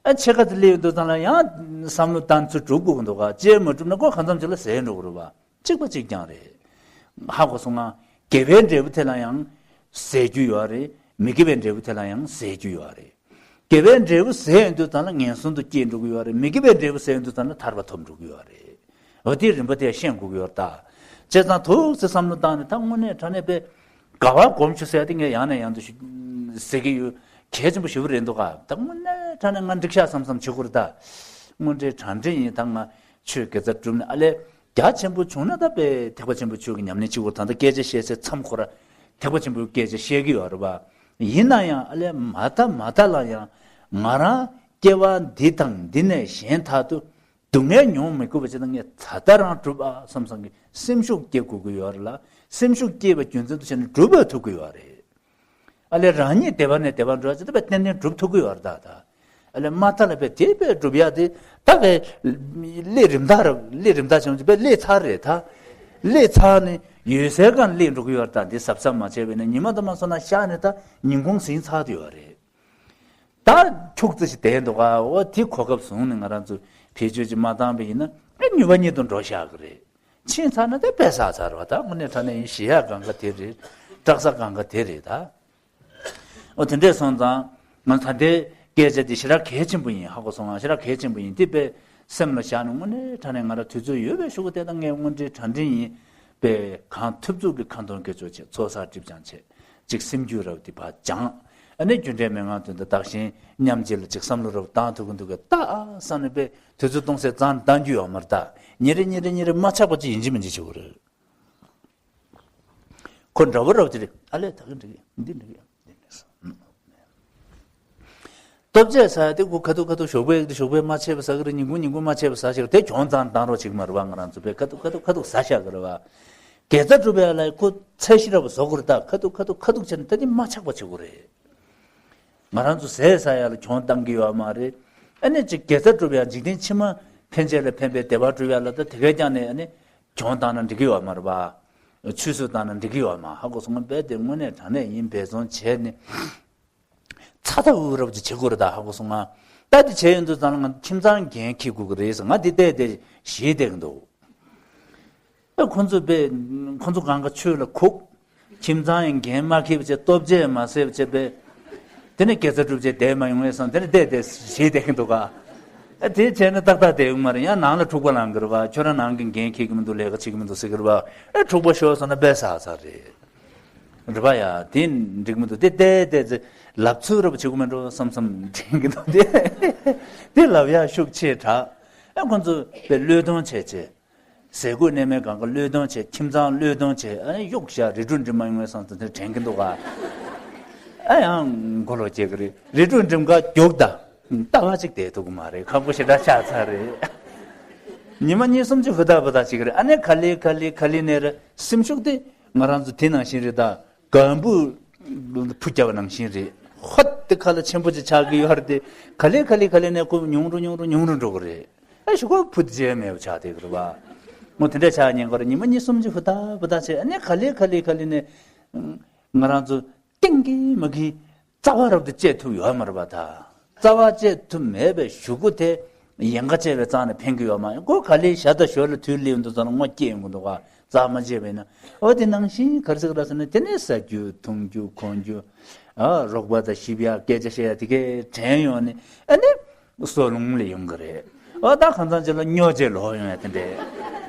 ཨ་ཕྱེད་ཀ་དེ་སླེབས་ཡོང་དུས་ཙམ་ལ་ཡང་བསམ་བློ་བཏང་ཚུལ་འགྲུབ་དགོས་ཀྱི་འདུག་ག་བཅས་མ་གྲུབ་ན་ཀོ་གང་འཚམ་ཅིག་ལ་ཟད་འགྲོ་གི་རེད་བ། གཅིག་པ་གཅིག་རྐྱང་རེད། ཧ་གོ་སོང་ང་། དགེ་བའི་འབྲས་བུ་དེ་ལ་ཡང་ཟད་རྒྱུ་ཡོད་རེད། མི་དགེ་བའི་འབྲས་བུ་དེ་ལ་ཡང་ཟད་རྒྱུ་ཡོད་རེད། དགེ་བའི་འབྲས་བུ་ཟད་ཡོང་དུས་ཙམ་ལ་ངན་སོང་དུ་སྐྱེས་འགྲོ་གི་ཡོད་རེད། མི་དགེ་བའི་འབྲས་བུ་ཟད་ཡོང་དུས་ཙམ་ལ་ཐར་པ་ཐོབ་འགྲོ་གི་ཡོད་རེད། འོ་དེའི་རིམ་པ་དེ་ཤེས་དགོས་ཀྱི་ཡོད་རེད་ད། བྱས་ཙང་ཐུགས་སུ་བསམ་བློ་བཏང་ནས་ད་དངོས་གནས་དྲང་གནས་དཔེ་དགའ་བ་སྒོམ་ཆུ་ཟེར་ཡ་དེ་ངས་ཡང་ནས་ཡང་དུ་ཞུ་ཟེར་གྱི་ཡོད། གལ་ཆེན་པོ་ཞེ་པོ་རེད་འདུག་ག་ད་དངོས་གནས་དྲང་གནས་ང་འགྲིག་ཤག་བསམ་བསམ་བྱེད་དགོས་རེད་ད། དངོས་འབྲེལ་དྲང་འབྲེལ་ཡིན་ད་ང་ཆོས་དགེ་རྩ་བསྒྲུབས་ནས་ཨ་ལས་རྒྱ་ཆེན་པོ་བྱུང་ན་ད་དཔེ་ཐེག་པ་ཆེན་པོའི་ཆོས་ཀྱི་ཉམས་ལེན་བྱེད་དགོས། ད་ལྟ་སྐད་ཆ་བཤད་སའི་མཚམས་ཁོ་ར་ཐེག་པ་ཆེན་པོའི་སྐད་ཆ་བཤད་ཀྱི་ཡོད་རེད་བ། ཡིན་ན་ཡང་ཨ་ལས་མ་མཐའ་མ་མཐའ་ལ་ཡང་ང་རང་སྐྱེ་བ་འདི་དང་འདི་ནས་གཞན་དག་ཏུ་སྡུག་བསྔལ་མྱོང་མི་དགོས་པ་ཅིག་དང་ངས་ད་ལྟ་རང་སྒྲུབ་ཨ་བསམ་བསམ་གྱི་སེམས་ཤུགས་སྐྱེ་དགོས་ཀྱི་ཡོད་རེད་ལ། སེམས་ཤུགས་སྐྱེས་པ་རྒྱུ་མཚན་དུ་བྱས་ནས་སྒྲུབ་པ་ཐུབ་ཀྱི་ཡོད་རེད། ཨ་ལས་རང་ཉིད་བདེ་བ་ནས་བདེ་བ་འགྲོ་ཡ་ཅིག་ད་དཔེ་ཏན་ཏན་སྒྲུབ་ཐུབ་ཀྱི་ཡོད་རེད་ད་ད། ཨ་ལས་མ་མཐའ་ལ་དཔེ་དེ་དཔེ་སྒྲུབ་ཡ་དེ་ད་དཔེ་གླེ་རིམ་ད་ར་གླེ་རིམ་ད་བྱུང་ཅིག་དཔེ་གླེ་ཚར་རེད་ད། གླེ་ཚར་ནས་ཡོད་སའི་སྒང་གླེ་འགྲོ་གི་ཡོད་རེད་ད། འདི་གཟབ་གཟབ་མ་བྱས་པ་ཡིན་ན་ཉི་མ་དང་མ་སོང་ན་ཤག་ནས་ད་ཉིན་གུང་ཟིན་ཚར་དུ་ཡོད་རེད། ད་འཁྱུག་ཙི་ཞིག་བསྡད་འདུག་ག་འོ་དེ་གོ་སྐབས་བཟུང་ནས་ང་རང་ཚོ་བེད་སྤྱོད་ཅིག་མ་བཏང་པ་ཡིན་ན་ཨེ་ནུས་པ་གཉིས་དུ་འགྲོ་བཞག་གི་རེད། ཕྱིན་ཚར་ན་དེ་དཔེ་བསགས་ཚར་བ་ད་དངོས་གནས་དྲང་གནས་ཡིན་ཞེ་ཡག་གང་ག་དེ་རེད། སྐྲག་ས་གང་ག་དེ་རེད་ད། འོ་དེ་འདྲས་སོང་ཙང་ང་ད་ལྟའི་སྐད་ཆ་དེ་ཞེ་དྲག་གལ་ཆེན་པོ་ཡིན། ཧ་གོ་སོང་ང་། ཞེ་དྲག་གལ་ཆེན་པོ་ཡིན། དེ་དཔེ་སེམས་ལ་བཞག་ནས་དངོས་གནས་དྲང་གནས་ང་རང་དུས་ཚོད་ཡོད་པའི་གཞུག་གུ་དེ་ད་ངས་དངོས་འབྲེལ་དྲང་འབྲེལ་ཡིན། པས་གང་ཐུབ་ཐུབ་ཀྱིས་ཁ་འདོན་དགེ་སྦྱོར་བྱས། ཚོགས་བསགས་སྒྲིབ་སྦྱང་བྱས། ཅིག་སེམས་རྒྱུད་རབ་དེ་ཕར་སྦྱངས། ཨ་ནི་རྒྱུ་འབྲས་མན་ངག་དོན་དུ་བདག་གཞན་མཉམ་བརྗེ་ལ་ཅིག་བསམ་བློ་རབ་བཏང་ཐུབ་ཀྱི་འདུག་གས། ད་ཨ་བསམ་ནས་པས་དུས་ཚོད་སྟོང་ཟད་གཙང་བཏང་རྒྱུ་ཡོད་མ་རེད་ད། ཉིན་རེ་ཉིན་རེ་ཉིན་རེ་མ་ཆག་པ་ཅིག་ཡིན་གཅིག་མིན་གཅིག་བྱེད་དགོས་རེད། ཁོ་འདྲ་བོ་རབ་ཅིག་རེད། ཨ་ལས་ད་གིན་འགྲིག་གི་འདི་འགྲིག་གི་འདི་འགྲིག་སོང་། ལྟོ་ཆས་ཟ་ཡ་དེ་ཁོ་ཁ་ཐུག་ཁ་ཐུག་ཞོགས་པའི་ཞོགས་པའི་མ་ཆད་པ་ཟ་གི་རེད། ཉིན་གུང་ཉིན་གུང་མ་ཆད་པ་ཟ་ཞིག་རེད། དེ་གྱོང་བཏང་བཏང་རོགས་བྱེད་ཀྱི་མ་རེད་བ། ང་རང་ཚོ་པས་ཁ་ཐུག་ཁ་ཐུག་ཁ་ཐུག་ཟ་བཞག་གི་རེད་བ། དགེ་རྩ་སྒྲུབ་ཡ་ལ་ཁོ་ཚད་གཞི་འདྲ་པོ་བཟོ་དགོས་རེད་ད། ཁ་ཐུག་ཁ་ཐུག་ཁ་ཐུག་བྱས་ནས་ད་དེ་མ་ཆག་པ་བྱེད་དགོས་རེད། ང་རང་ཚོ་ཟས་ཟ་ཡ་ལ་གྱོང་བཏང་གི་ཡོད་མ་རེད། ཨ་ནི་ཅིག་དགེ་རྩ་སྒྲུབ་ཡ་འཇིག་རྟེན་ཕྱི་མ་ཕན་ཆད་ལ་ཕན་པའི་བདེ་བ་སྒྲུབ་ཡ་ལ་ད་དེ་གའི་ཀྱང་ནས་ཨ་ནི་གྱོང་བཏང་ན་འགྲིག་གི་ཡོད་མ་རེད་བ། ཆུད་ཟོས་བཏང་ན་འགྲིག་གི་ཡོད་མ། ཧ་གོ་སོང་ང་། དཔེ་དེ་དངོས་གནས་དྲང་གནས་ཡིན་འབད་བརྩོན་བྱས་ནས། ཚ་ཚ་འུར་འུར་རབ་ཅིག་བྱེད་དགོས་རེད་ད། ཧ་གོ་སོང་ང་། ད་དེ་བྱས་ཡོང་དུས་ཙང་ལ་ང་ཁྱིམ་ཚང་འགན་འཁྱེར་དགོས་ཀྱི་རེད་ཟེར། ང་འདི་བལྟས་བལྟས་ཞེད་བསྡད་ཀྱི་འདུག་ཨ་ཁོ་ཚོ་དཔེ་ཁོ་ཚོ་གང་ག་ཆོས་ལ་ཁུག་ཁྱིམ་ཚང་ཡང་འགན་མ་འཁྱེར་བ་བྱས། ལྟོ་ཆས་མ་ཟས་པ་བྱས་པས། དེ་ནས་དགེ་རྩ་སྒྲུབ་བྱས་བསྡད་མ་ཡོང་བས་བསམ། དེ་ནས་བལྟས་བལྟས་ཞེད་བསྡད་ཀྱི་འདུག་ག་ཨ་དེ་བྱས་ན་ཏག་ཏག་བསྡད་ཡོང་མ་རེད། ཡང་ནང་ལ་འཁྲུག་པ་ལངས་ཀྱི་རེད་བ། ཁྱོད་རང་ནང་གི་འགན་འཁྱེར་གྱི་མི་འདུག་ལས་ཀ་བྱེད་ཀྱི་མི་འདུག་ཟེར་གྱི་རེད་བ། ཨ་འཁྲུག་པ་ཤོར་སོང་ན་དཔེ་བསགས་ཚར་རེད། རེད་པ། ཡ་དེ་འགྲིག་མི་འདུག་དེ་བལྟས་བལྟས་ཚེ་ལབ་ཚུལ་རབ་བྱེད་དགོས་མེད་འགྲོ་བསམ་བསམ་དྲན་གྱི་འདུག་དེ་དེ་ལབ་ཡ་ཤུགས་ཆེ་དྲགས། ཨ་ཁོ་ཚོ་དཔེ་བློས་གཏོང་བྱས་བྱས། ཟས་གོས་གནས་མལ་གང་ག་བློས་གཏོང་བྱས། ཁྱིམ་ཚང་བློས་གཏོང་བྱས། ཨ་ནི་གཡུག་བཞག་རི་ཁྲོད་འགྲིམ་མ་ཡོང་བས་བསམ་ཚུལ་དེ་དྲན་གྱི་འདུག་ག་ཨ་ཡང་མགོ་ལོག་སྐྱེ་གི་རེད། རི་ཁྲོད་འགྲིམ་ག་རྒྱུགས་ད། ལྟ་བ་གཅིག་བསྡད་ཐུབ་ཀྱི་མ་རེད། ཁག་པོ་ཞེ་དྲག་ཆགས་ཚར་རེད། ཉི་མ་གཉིས་གསུམ་ཅིག་ཧུར་ཐག་ཧུར་ཐག་བྱེད་ཀྱི་རེད། ཨ་ནི་ག་ལེ་ག་ལེ་ག་ལེ་ནས་རེད། སེམས་ཤུགས་དེ་ང་རང་ཚོ་དེ་ནང་བཞིན་རེད་ད། ག་འབུ་བུ་བརྒྱབ་པ་ནང་བཞིན་རེད། ཧོད་དེ་ཁ་ལ་ཆེན་པོ་ཅིག་ཆགས་ཀྱི་ཡོད་རེད་དེ། ག་ལེ་ག་ལེ་ག་ལེ་ནས་ཁོ་ཉུང་རུ་ཉུང་རུ་ཉུང་རུ་འགྲོ་གི་རེད། ཨ་ཞུ་ཁོ་བུ་རྗེས་མེད་པ་ཆགས་བསྡད་ཀྱི་རེད་བ། མོ་དེ་འདྲ་ཆགས་ཉེན་ཁ་རེད། ཉི་མ་གཉིས་གསུམ་ཅིག་ཧུར་ཐག་ཧུར་ཐག་བྱས། ཨ་ནི་ག་ལེ་ག་ལེ་ག་ལེ་ནས་ང་རང་ཚོ་ ཀེང་ཀེ་མ་གི་རྩ་བ་རབ་ཏུ་བཅད་ཐུབ་ཡོད་མ་རེད་པ། ད་རྩ་བ་བཅད་ཐུབ་མེད་པའི་གཞུག་གུ་དེ་ཡན་ཁ་བཅད་པའི་རྩ་ནས་ཕན་གི་ཡོད་མ་ཡིན། ཁོ་ག་ལེ་ཞ་ད་ཞོར་ལ་དུས་སླེབས་འདུག་ཙང་ལ་ངོ་སྐྱེ་ཡོང་གི་འདུག་ག་རྩ་མ་བཅད་པ་ཡིན་ན། འོ་དེ་ནང་བཞིན་ག་རེ་ཟེར་གི་རེད་ཟེར་ན། དེ་ནས་ཟ་རྒྱུ་འཐུང་རྒྱུ་གོན་རྒྱུ། ཨ་རོགས་པ་དང་ཞིབ་ཡ་སྐད་ཆ་བཤད་ཡ་དེ་གས་དྲན་ཡོང་ནས། ཨ་ནི་སོ་ལུང་ལ་ཡོང་གི་རེད། འོ་ད་གང་ཚང་ཅིག་ལ་སྨྱོ་བྱས་ལོག་ཡོང་ཡ་དེ་འདྲས།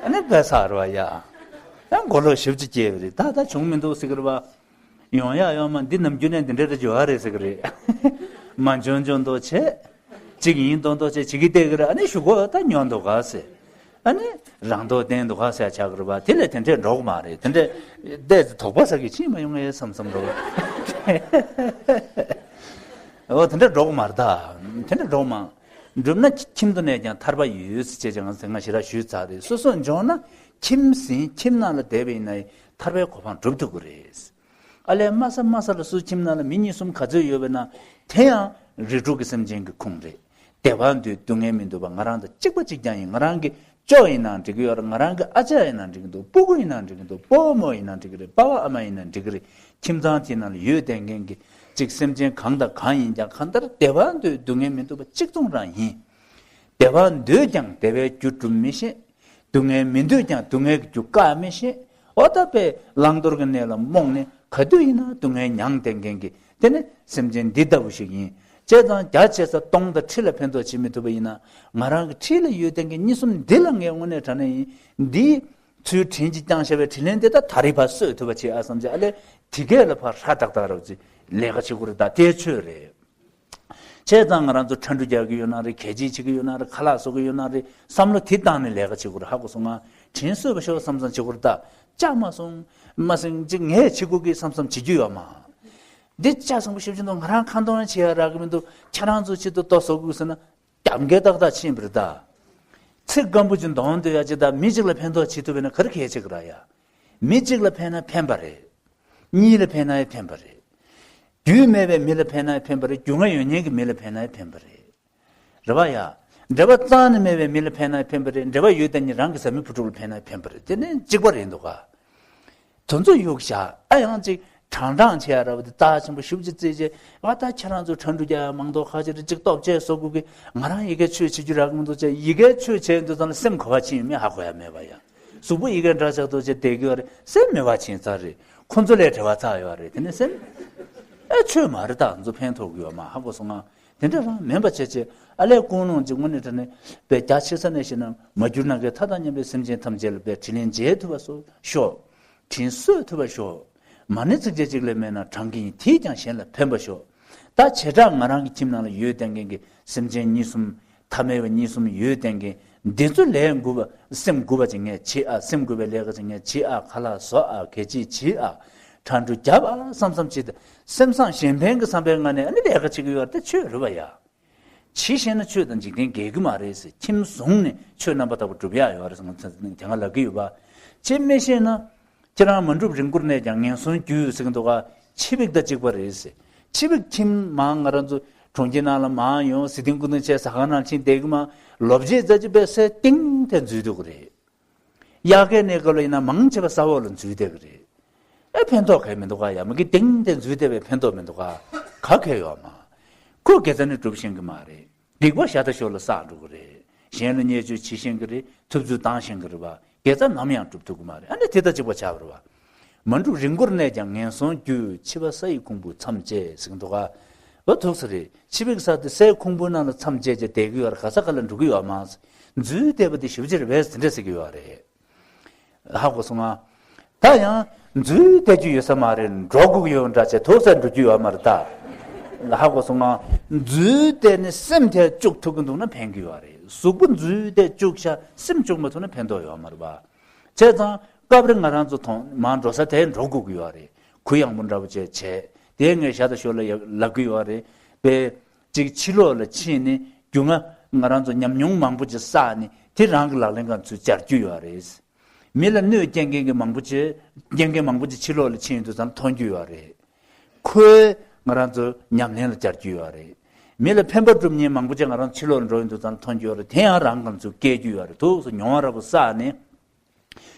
ཨ་ནི་བས་ཚར་བ་ཡ། ཡང་མགོ་ལོག་ཞིབ་ཅིག་སྐྱེས་པ་རེད། ད་ད་བྱུང་མི་འདུག་ཟེར་གི་རེད་པ། ཡོང་ཡ་ཡོང་མ་འདི་ནམ་རྒྱུན་ནས་འདི་འདྲ་རེ་འཇོ་བ་རེད་ཟེར་གི་རེད། མ་འཇོན་འཇོན་མདོག་བྱེད། གཅིག་ཡིན་མདོག་མདོག་བྱེད་བྱེད་ཀྱི་བསྡད་གི་རེད། ཨ་ནི་གཞུག་གུ་ད་ཉོན་འདུག་ག་ཟེར། ཨ་ནི་རང་མདོག་བསྟན་འདུག་ག་ཟེར་ཆགས་གི་རེད་པ། དེ་ལས་དེ་འདྲས་འགྲོ་གི་མ་རེད། དེ་འདྲས་བསྡད་དེ་དོགས་པ་ཟ་གི་ཕྱིན་མ་ཡོང་ངས་བསམ་བསམ་འགྲོ། འོ་དེ་འདྲས་འགྲོ་གི་མ་རེད། ད་དེ་འདྲས་འགྲོ་གི་མ། འགྲུབ་ན་ཁྱིམ་དུ་གནས་ཀྱང་ཐར་པ་ཡོད་ཟེར་བྱས་ཀྱང་ཟེར་ང་ཞེ་དྲག་ཞུས་ཚར་རེད། སོ་སོ་འཇོན་ན་ཁྱིམ་ཟིན་ཁྱིམ་ནང་ལ་བསྡད་པ་ཡིན་ན་ཐར་པའི་གོ་འཕང་འགྲུབ་ཐུབ་ཀྱི་རེད། ཨ་ལས་མ་ས་མ་ས་ལ་སུ་ཁྱིམ་ནང་ལ་མི་གཉིས་གསུམ་ག་ཚོད་ཡོད་པ་ན། དེ་ཡང་རིགས་དྲུག་གི་སེམས་ཅན་གྱི་ཁོངས་རེད། བདེ་བ་འདོད་སྡུག་བསྔལ་མི་འདོད་པ། ང་རང་དང་གཅིག་པ་གཅིག་རྐྱང་ཡིན། ང་རང་གི་ཅོ་ཡིན་ན་འགྲིག་གི་ཡོད་རེད། ང་རང་གི་ཨ་ཅག་ཡིན་ན་འགྲིག་གི་འདུག་སྤུ་གུ་ཡིན་ན་འགྲིག་གི་འདུག་སྤོ་བོ་མོ་ཡིན་ན་འགྲིག་གི་རེད། པ་ཕ་ཨ་མ་ཡིན་ན་འགྲིག་གི་རེད། ཁྱིམ་ཚང་དེ་ནང་ལ་ཡོད་བསྡད་མཁན་གྱི་གཅིག་སེམས་ཅན་གང་དང་གང་ཡིན་ཀྱང་གང་ལྟར་བདེ་བ་འདོད་སྡུག་བསྔལ་མི་འདོད་པ་གཅིག་མཚུངས་རང་ཡིན། བདེ་བ་འདོད་ཀྱང་བདེ་བའི་རྒྱུ་སྒྲུབ་མི་ཤེས། སྡུག་བསྔལ་མི་འདོད་ཀྱང་སྡུག་བསྔལ་གྱི་རྒྱུ་བཀག་མི་ཤེས། འོ་ད་པས་བླང་དོར་གྱི་གནས་ལ་རྨོངས་ནས་ག་དུས་ཡིན་ན་སྡུག་བསྔལ་མྱངས་བསྡད་མཁན་གྱི་དེ་ནི་སེམས་ཅན་འདི་ལྟ་བུ་ཞིག་ཡིན། བྱས་ཙང་རྒྱ་ཆེ་ས་སྟོང་དང་ཁྲི་ལ་ཕན་ཐོགས་བྱེད་མི་ཐུབ་པ་ཡིན་ན། ང་རང་གི་འཁྲིས་ལ་ཡོད་བསྡད་མཁན་གཉིས་གསུམ་འདི་ལ་ངས་དངོས་གནས་དྲང་གནས་ཡིན་འདི་ཚུལ་དྲིན་གྱིས་བསྐྱངས་བཞག་པའི་དྲིན་ལན་དེ་ད་ད་རེས་ཕར་གསོས་ཐུབ་པ་བྱེད་ཨ་བསམ་བྱས། ཨ་ལས་དེ་གས་ལ་ཕར་ཧྲ་ཏག་ཏག་རོགས་ཅིག་ལས་ཀ་བྱེད་དགོས་རེད། ད་དེ་ཆོས་རེད། བྱས་ཙང་ང་རང་ཚོ་ཁྲ་འབྲུ་རྒྱག་གི་ཡོད་ན་རེད། གད་ཕྱིས་བྱེད་ཀྱི་ཡོད་ན་རེད། ཁ་ལག་བཟོ་གི་ཡོད་ན་རེད། བསམ་བློ་དེ་བཏང་ནས་ལས་ཀ་བྱེད་དགོས་རེད། ཧ་གོ་སོང་ང་། དྲིན་གསོས་པ་ཤོག་བསམ་བསམ་བྱེད་དགོས་རེད། ད་ལྕགས་མ་སོང་མ་སོང་ཅིག་ངས་བྱེད་དགོས་ཀི་བསམ་བསམ་བྱེད་རྒྱུ་ཡོད་མ། འདི་ལྕགས་བཟང་པོ་ཞེ་པོ་ཅིག་འདུག་ང་རང་ཁ་འདོན་བྱེད་ཡ་རག་གི་མི་འདུག་ཁྱེད་རང་ཚོ་ཆེད་དུ་ལྟོ་བཟོ་དགོས་ཟེར་ན་རྒྱབ་འགལ་ཏག་ཏག་ཕྱིན་པ་རེད། ད་ཚིག་སྐམ་པོ་ཅིག་འདོན་སྡོད་ཡ་ཅིག་ད་མི་གཅིག་ལ་ཕན་ཐོགས་བྱེད་ཐུབ་པ་ཡིན་ན་ག་རེ་གལ་ཆེ་གི་ར་ཡ། མི་གཅིག་ལ་ཕན་ན་ཕན་པ་རེད། གཉིས་ལ་ཕན་ན་ཡང་ཕན་པ་རེད། རྒྱུས་མེད་པའི་མི་ལ་ཕན་ན་ཡང་ཕན་པ་རེད། རྒྱུས་མངའ་ཡོད་མཁན་གྱི་མི་ལ་ཕན་ན་ཡང་ཕན་པ་རེད། རེད་པ་ཡ། འབྲེལ་བ་རྩ་ནས་མེད་པའི་མི་ལ་ཕན་ན་ཡང་ཕན་པ་རེད། འབྲེལ་བ་ཡོད་དེ་ཉིད་རང་གི་བཟའ་མི་བུ་ཕྲུག་ལ་ཕན་ན་ཡང་ཕན་པ་རེད། དེ་ནི་གཅིག་པ་རེད་འདུག་ག་དོན་ཚོ་གཡུག་བཞག་ཨ་ཡང་ཅིག་དྲང་དྲང་བྱེད་ཡ་ར་བ་དེ་རྩ་ཆེན་པོ་ཞུབ་ཅིག་བརྩིས་བྱས། ཨ་ད་ཁྱེད་རང་ཚོ་ཁྲ་འབྲུ་རྒྱག་ཡ་མང་དོག་ཁ་ཅིག་རེད། ཅིག་སྟོབས་ཆེ་བཟོ་དགོས་ཀི། ང་རང་ཡི་གེ་ཆོས་བྱེད་རྒྱུ་རག་གི་མི་འདུག་ཅེས་ཡི་གེ་ཆོས་བྱས་འདུག་ཙང་ལ་སེམས་ག་བ་ཕྱིན་ཡོད་མེད་ཧ་གོ་ཡ་མེད་པ་ཡ། གཟུགས་པོ་ཡི་གེ་འདྲ་ཆགས་འདུག་ཅེས་བསྡད་ཀྱི་ཡོད་རེད། སེམས་མེད་པ་ཕྱིན་ཚར་རེད། ཁོ་ཚོ་ལས་བྲེལ་བ་ཚ་ཡོད་རེད། དེ་ནས་སེམས་ཨེ་ཆོས་མ་རེད། ད་ང་ཚོ་ཕན་ཐོགས་ཀྱི་ཡོད་མ་ཧ་གོ་སོང་ང་། དེ་འདྲ་རང་མིན་པ་བྱས་བྱས་ཨ་ལས་ཀུན་སློང་ཅིག་དངོས་གནས་དྲང་གནས་པའི་རྒྱ་ཆེ་ས་ནས་བཤད་ན་མ་གྱུར་ནམ་མཁའི་མཐའ་དང་མཉམ་པའི་སེམས་ཅན་ཐམས་ཅད་ལ་པའི་དྲིན་ལན་འཇལ་ཐུབ་པ་སོགས་ཤོག་དྲིན་གསོས་ཐུབ་པ་ཤོག་མ་ཎི་ཚིགས་བཅད་གཅིག་ལས་མེད་ན་དྲང་གི་ཡིན། དེས་ཀྱང་གཞན་ལ་ཕན་པ་ཤོག་ད་བྱེ་བྲག་ང་རང་གི་ཁྱིམ་ནང་ལ་ཡོད་བསྡད་མཁན་གྱི་སེམས་ཅན་གཉིས་གསུམ་ཐ་མལ་པ་གཉིས་གསུམ་ཡོད་བསྡད་མཁན་འདི་ཚོ་ལས་མགུ་བ་སེམས་མགུ་བ་ཅིག་ངས་བྱེད་ཨ། སེམས་མགུ་བའི་ལས་ཀ་ཅིག་ངས་བྱེད་ཨ། ཁ་ལག་བཟོ་ཨ། གད་ཕྱིས་བྱེད་ཨ། ཁྲ་འབྲུ་རྒྱབ་ཨ་བསམ་བསམ་བྱེད་དེ་སེམས་བཟང་གཞན་ཕན་གྱི་བསམ་པའི་ངང་ནས་ཨ་ནི་ལས་ཀ་བྱེད་ཀྱི་ཡོད་རེད། དེ་ཆོས་རེད་པ་ཡ། བྱེད་ཤེས་ན་ཆོས་དང་འཇིག་རྟེན་འགལ་གྱི་མ་རེད་ཟེར། ཁྱིམ་བཟུང་ནས་ཆོས་རྣམ་པ་དག་པ་སྒྲུབ་ཡག་ཡོད་རེད་ཟེར་ང་ཚོས་དེ་སྔ་ལབ་ཀྱི་ཡོད་པ། བྱེད་མི་ཤེས་ན། ཁྱེད་རང་མ་འགྲུབ་རིང་པོར་གནས་ཀྱང་ངན་སོང་རྒྱུ་ཟེར་གྱི་འདུག་ག་ཆི་བིག་དང་གཅིག་པ་རེད་ཟེར། ཆི་བིག་ཁྱིམ་མང་ང་རང་ཚོ་གྲོང་ཁྱེར་ནང་ལ་མང་ཡོང་། སི་ཏིང་ཀུ་ཏིང་བྱས་ཟ་ཁང་ནང་ཕྱིན་བསྡད་ཀྱི་མ། ལོ་བརྒྱད་ཙམ་ཅིག་པས་སའི་སྟེང་དེ་འཛུལ་འདུག་གི་རེད། དབྱར་ཁའི་གནས་སྐབས་ལ་ཡིན་ན་མང་ཆེ་བ་ས་འོག་ལ་འཛུལ་བསྡད་ཀྱི་རེད། ཨེ་ཕན་ཐོགས་གང་ཡང་མི་འདུག་ག་ཡ། མ་གི་སྟེང་དེ་འཛུལ་བསྡད་པའི་ཕན་ཐོགས་མི་འདུག་ག་ག་གེ་ཡོད་མ། ཁོ་དགེ་རྩ་ནི་སྒྲུབ་ཤེས་ཀྱི་མ་རེད། སྡིག་པ་ཤ་སྟག་ཞོར་ལ་བསགས་འགྲོ་གི་རེད། གཞན་ལ་བརྙས་བཅོས་བྱེད་ཤེས་ཀྱི་རེད། ཐུབ་ཚོད་བཏང་ཤེས་ཀྱི་རེད་པ། དགེ་རྩ་ནམ་ཡང་སྒྲུབ་ཐུབ་ཀྱི་མ་རེད། ཨ་ནི་དེ་དང་གཅིག་པ་ཆགས་པ་རེད་པ། མ་འགྲུབ་རིང་པོར་གནས་ཀྱང་ངན་སོང་རྒྱུ། འཆི་བ་ས་ཡི་ཁུང་བུ་མཚམས་བཅད་ཟེར་གྱི་འདུག་ག་བ་ཐུག་ས་རེད། ཆི་བིག་ས་དེ་སའི་ཁུང་བུ་ནང་ལ་མཚམས་བཅད་བྱས་བསྡད་ཀྱི་ཡོད་རེད། ག་ས་ག་ལ་འགྲོ་གི་ཡོད་མ་རེད། འཛུལ་བསྡད་པ་དེ་ཞེ་པོ་ཅིག་རེད་པས་དེ་འདྲ་ཟེར་གྱི་ཡོད་རེད། ཧ་གོ་སོང་ང་། ད་ཡང་འཛུལ་བསྡད་རྒྱུ་ཡོད་ས་མ་རེད། འགྲོ་དགོས་ཀྱི་ཡོད་འདྲ་བྱས་ཐུག་ས་འགྲོ་རྒྱུ་ཡོད་མ་རེད་ད། ཧ་གོ་སོང་ང་། འཛུལ་བསྡད་ནས་སེམས་དེ་བཅུག་ཐུབ་ཀྱི་འདུག་ན་ཕན་གྱི་ཡོད་རེད། གཟུགས་པོ་འཛུལ་བསྡད་བཅུག་ཤག་སེམས་བཅུག་མ་ཐུབ་ན་ཕན་ཐོགས་ཡོད་མ་རེད་པ། བྱས་ཙང་སྐབས་རེ་ང་རང་ཚོ་ཐོང་མར་འགྲོ་ས་དེ་འགྲོ་དགོས་ཀྱི་ཡོད་རེད། གུ་ཡངས་པོ་འདྲ་པོ་བྱས་བྱས་དེ་ངས་ཞར་དང་ཞོར་ལ་ཡ་ལབ་ཀྱི་ཡོད་རེད་པས། ཅིག་ཕྱི་ལོགས་ལ་ཕྱིན་ནས་རྒྱུ་ང་ང་རང་ཚོ་ཉམས་མྱོང་མང་པོ་ཅིག་བསགས་ནས་དེ་རང་གི་ལག་ལེན་ཁང་ཚུར་སྦྱར་རྒྱུ་ཡོད་རེད། མི་ལ་གནོད་སྐྱེལ་མཁན་གྱི་མང་པོ་ཅིག་སྐྱེལ་མཁན་མང་པོ་ཅིག་ཕྱི་ལོགས་ལ་ཕྱིན་ཡོང་དུས་ཙམ་མཐོང་རྒྱུ་ཡོད་རེད། ཁོས་ང་རང་ཚོ་ཉམས་ལེན་ལ་སྦྱར་རྒྱུ་ཡོད་རེད། མི་ལ་ཕན་པ་སྒྲུབ་མཁན་མང་པོ་ཅིག་ང་རང་ཚོ་ཕྱི་ལོགས་ལ་འགྲོ་ཡོང་དུས་ཙམ་མཐོང་རྒྱུ་ཡོད་རེད། དེ་ཡང་རང་གང་ཚོས་སྐྱེལ་རྒྱུ་ཡོད་རེད། ཐུགས་སུ་མྱོང་བ་འདྲ་པོ་བསགས་ནས།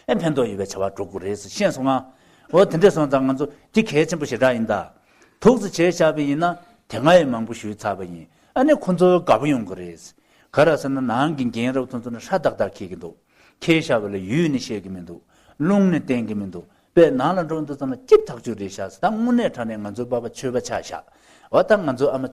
ཨེ་ཕན་ཐོགས་ཡོད་པའི་བྱ་བ་སྒྲུབ་དགོས་རེད་ཟེར་ཤེས་སོང་ང་། འོ་དེ་འདྲས་སོང་ཙང་ང་ཚོ་དེ་གལ་ཆེན་པོ་ཞེ་དྲག་ཡིན་ད། ཐུགས་སུ་བྱས་བཞག་པ་ཡིན་ན་དེ་སྔ་ཡང་མང་པོ་ཞུས་ཚར་བ་ཡིན། ཨ་ནི་ཁོ་ཚོ་དགའ་པོ་ཡོང་གི་རེད། ག་རེ་ཟེར་ན་ནང་གི་རྒན་རབས་ཚོ་ཚོ་ནི་ཧྲ་ཏག་ཏག་འཁྱེར་གྱི་འདུག་འཁྱེར་བཞག་པ་ལ་ཡུལ་ནས་བཤད་ཀྱི་མི་འདུག་རླུང་ནས་བསྟན་གྱི་མི་འདུག་དཔེ་ནང་ལ་འགྲོ་འདུག་ཙམ་ལ་སྐྱིད་ཐག་ཆོད་རེད་ཤག་ད་དངོས་གནས་དྲང་གནས་ང་ཚོའི་པ་ཕ་ཆོས་པ་ཆགས་ཤག་འོ་ད་ང་ཚོ་ཨ་མ།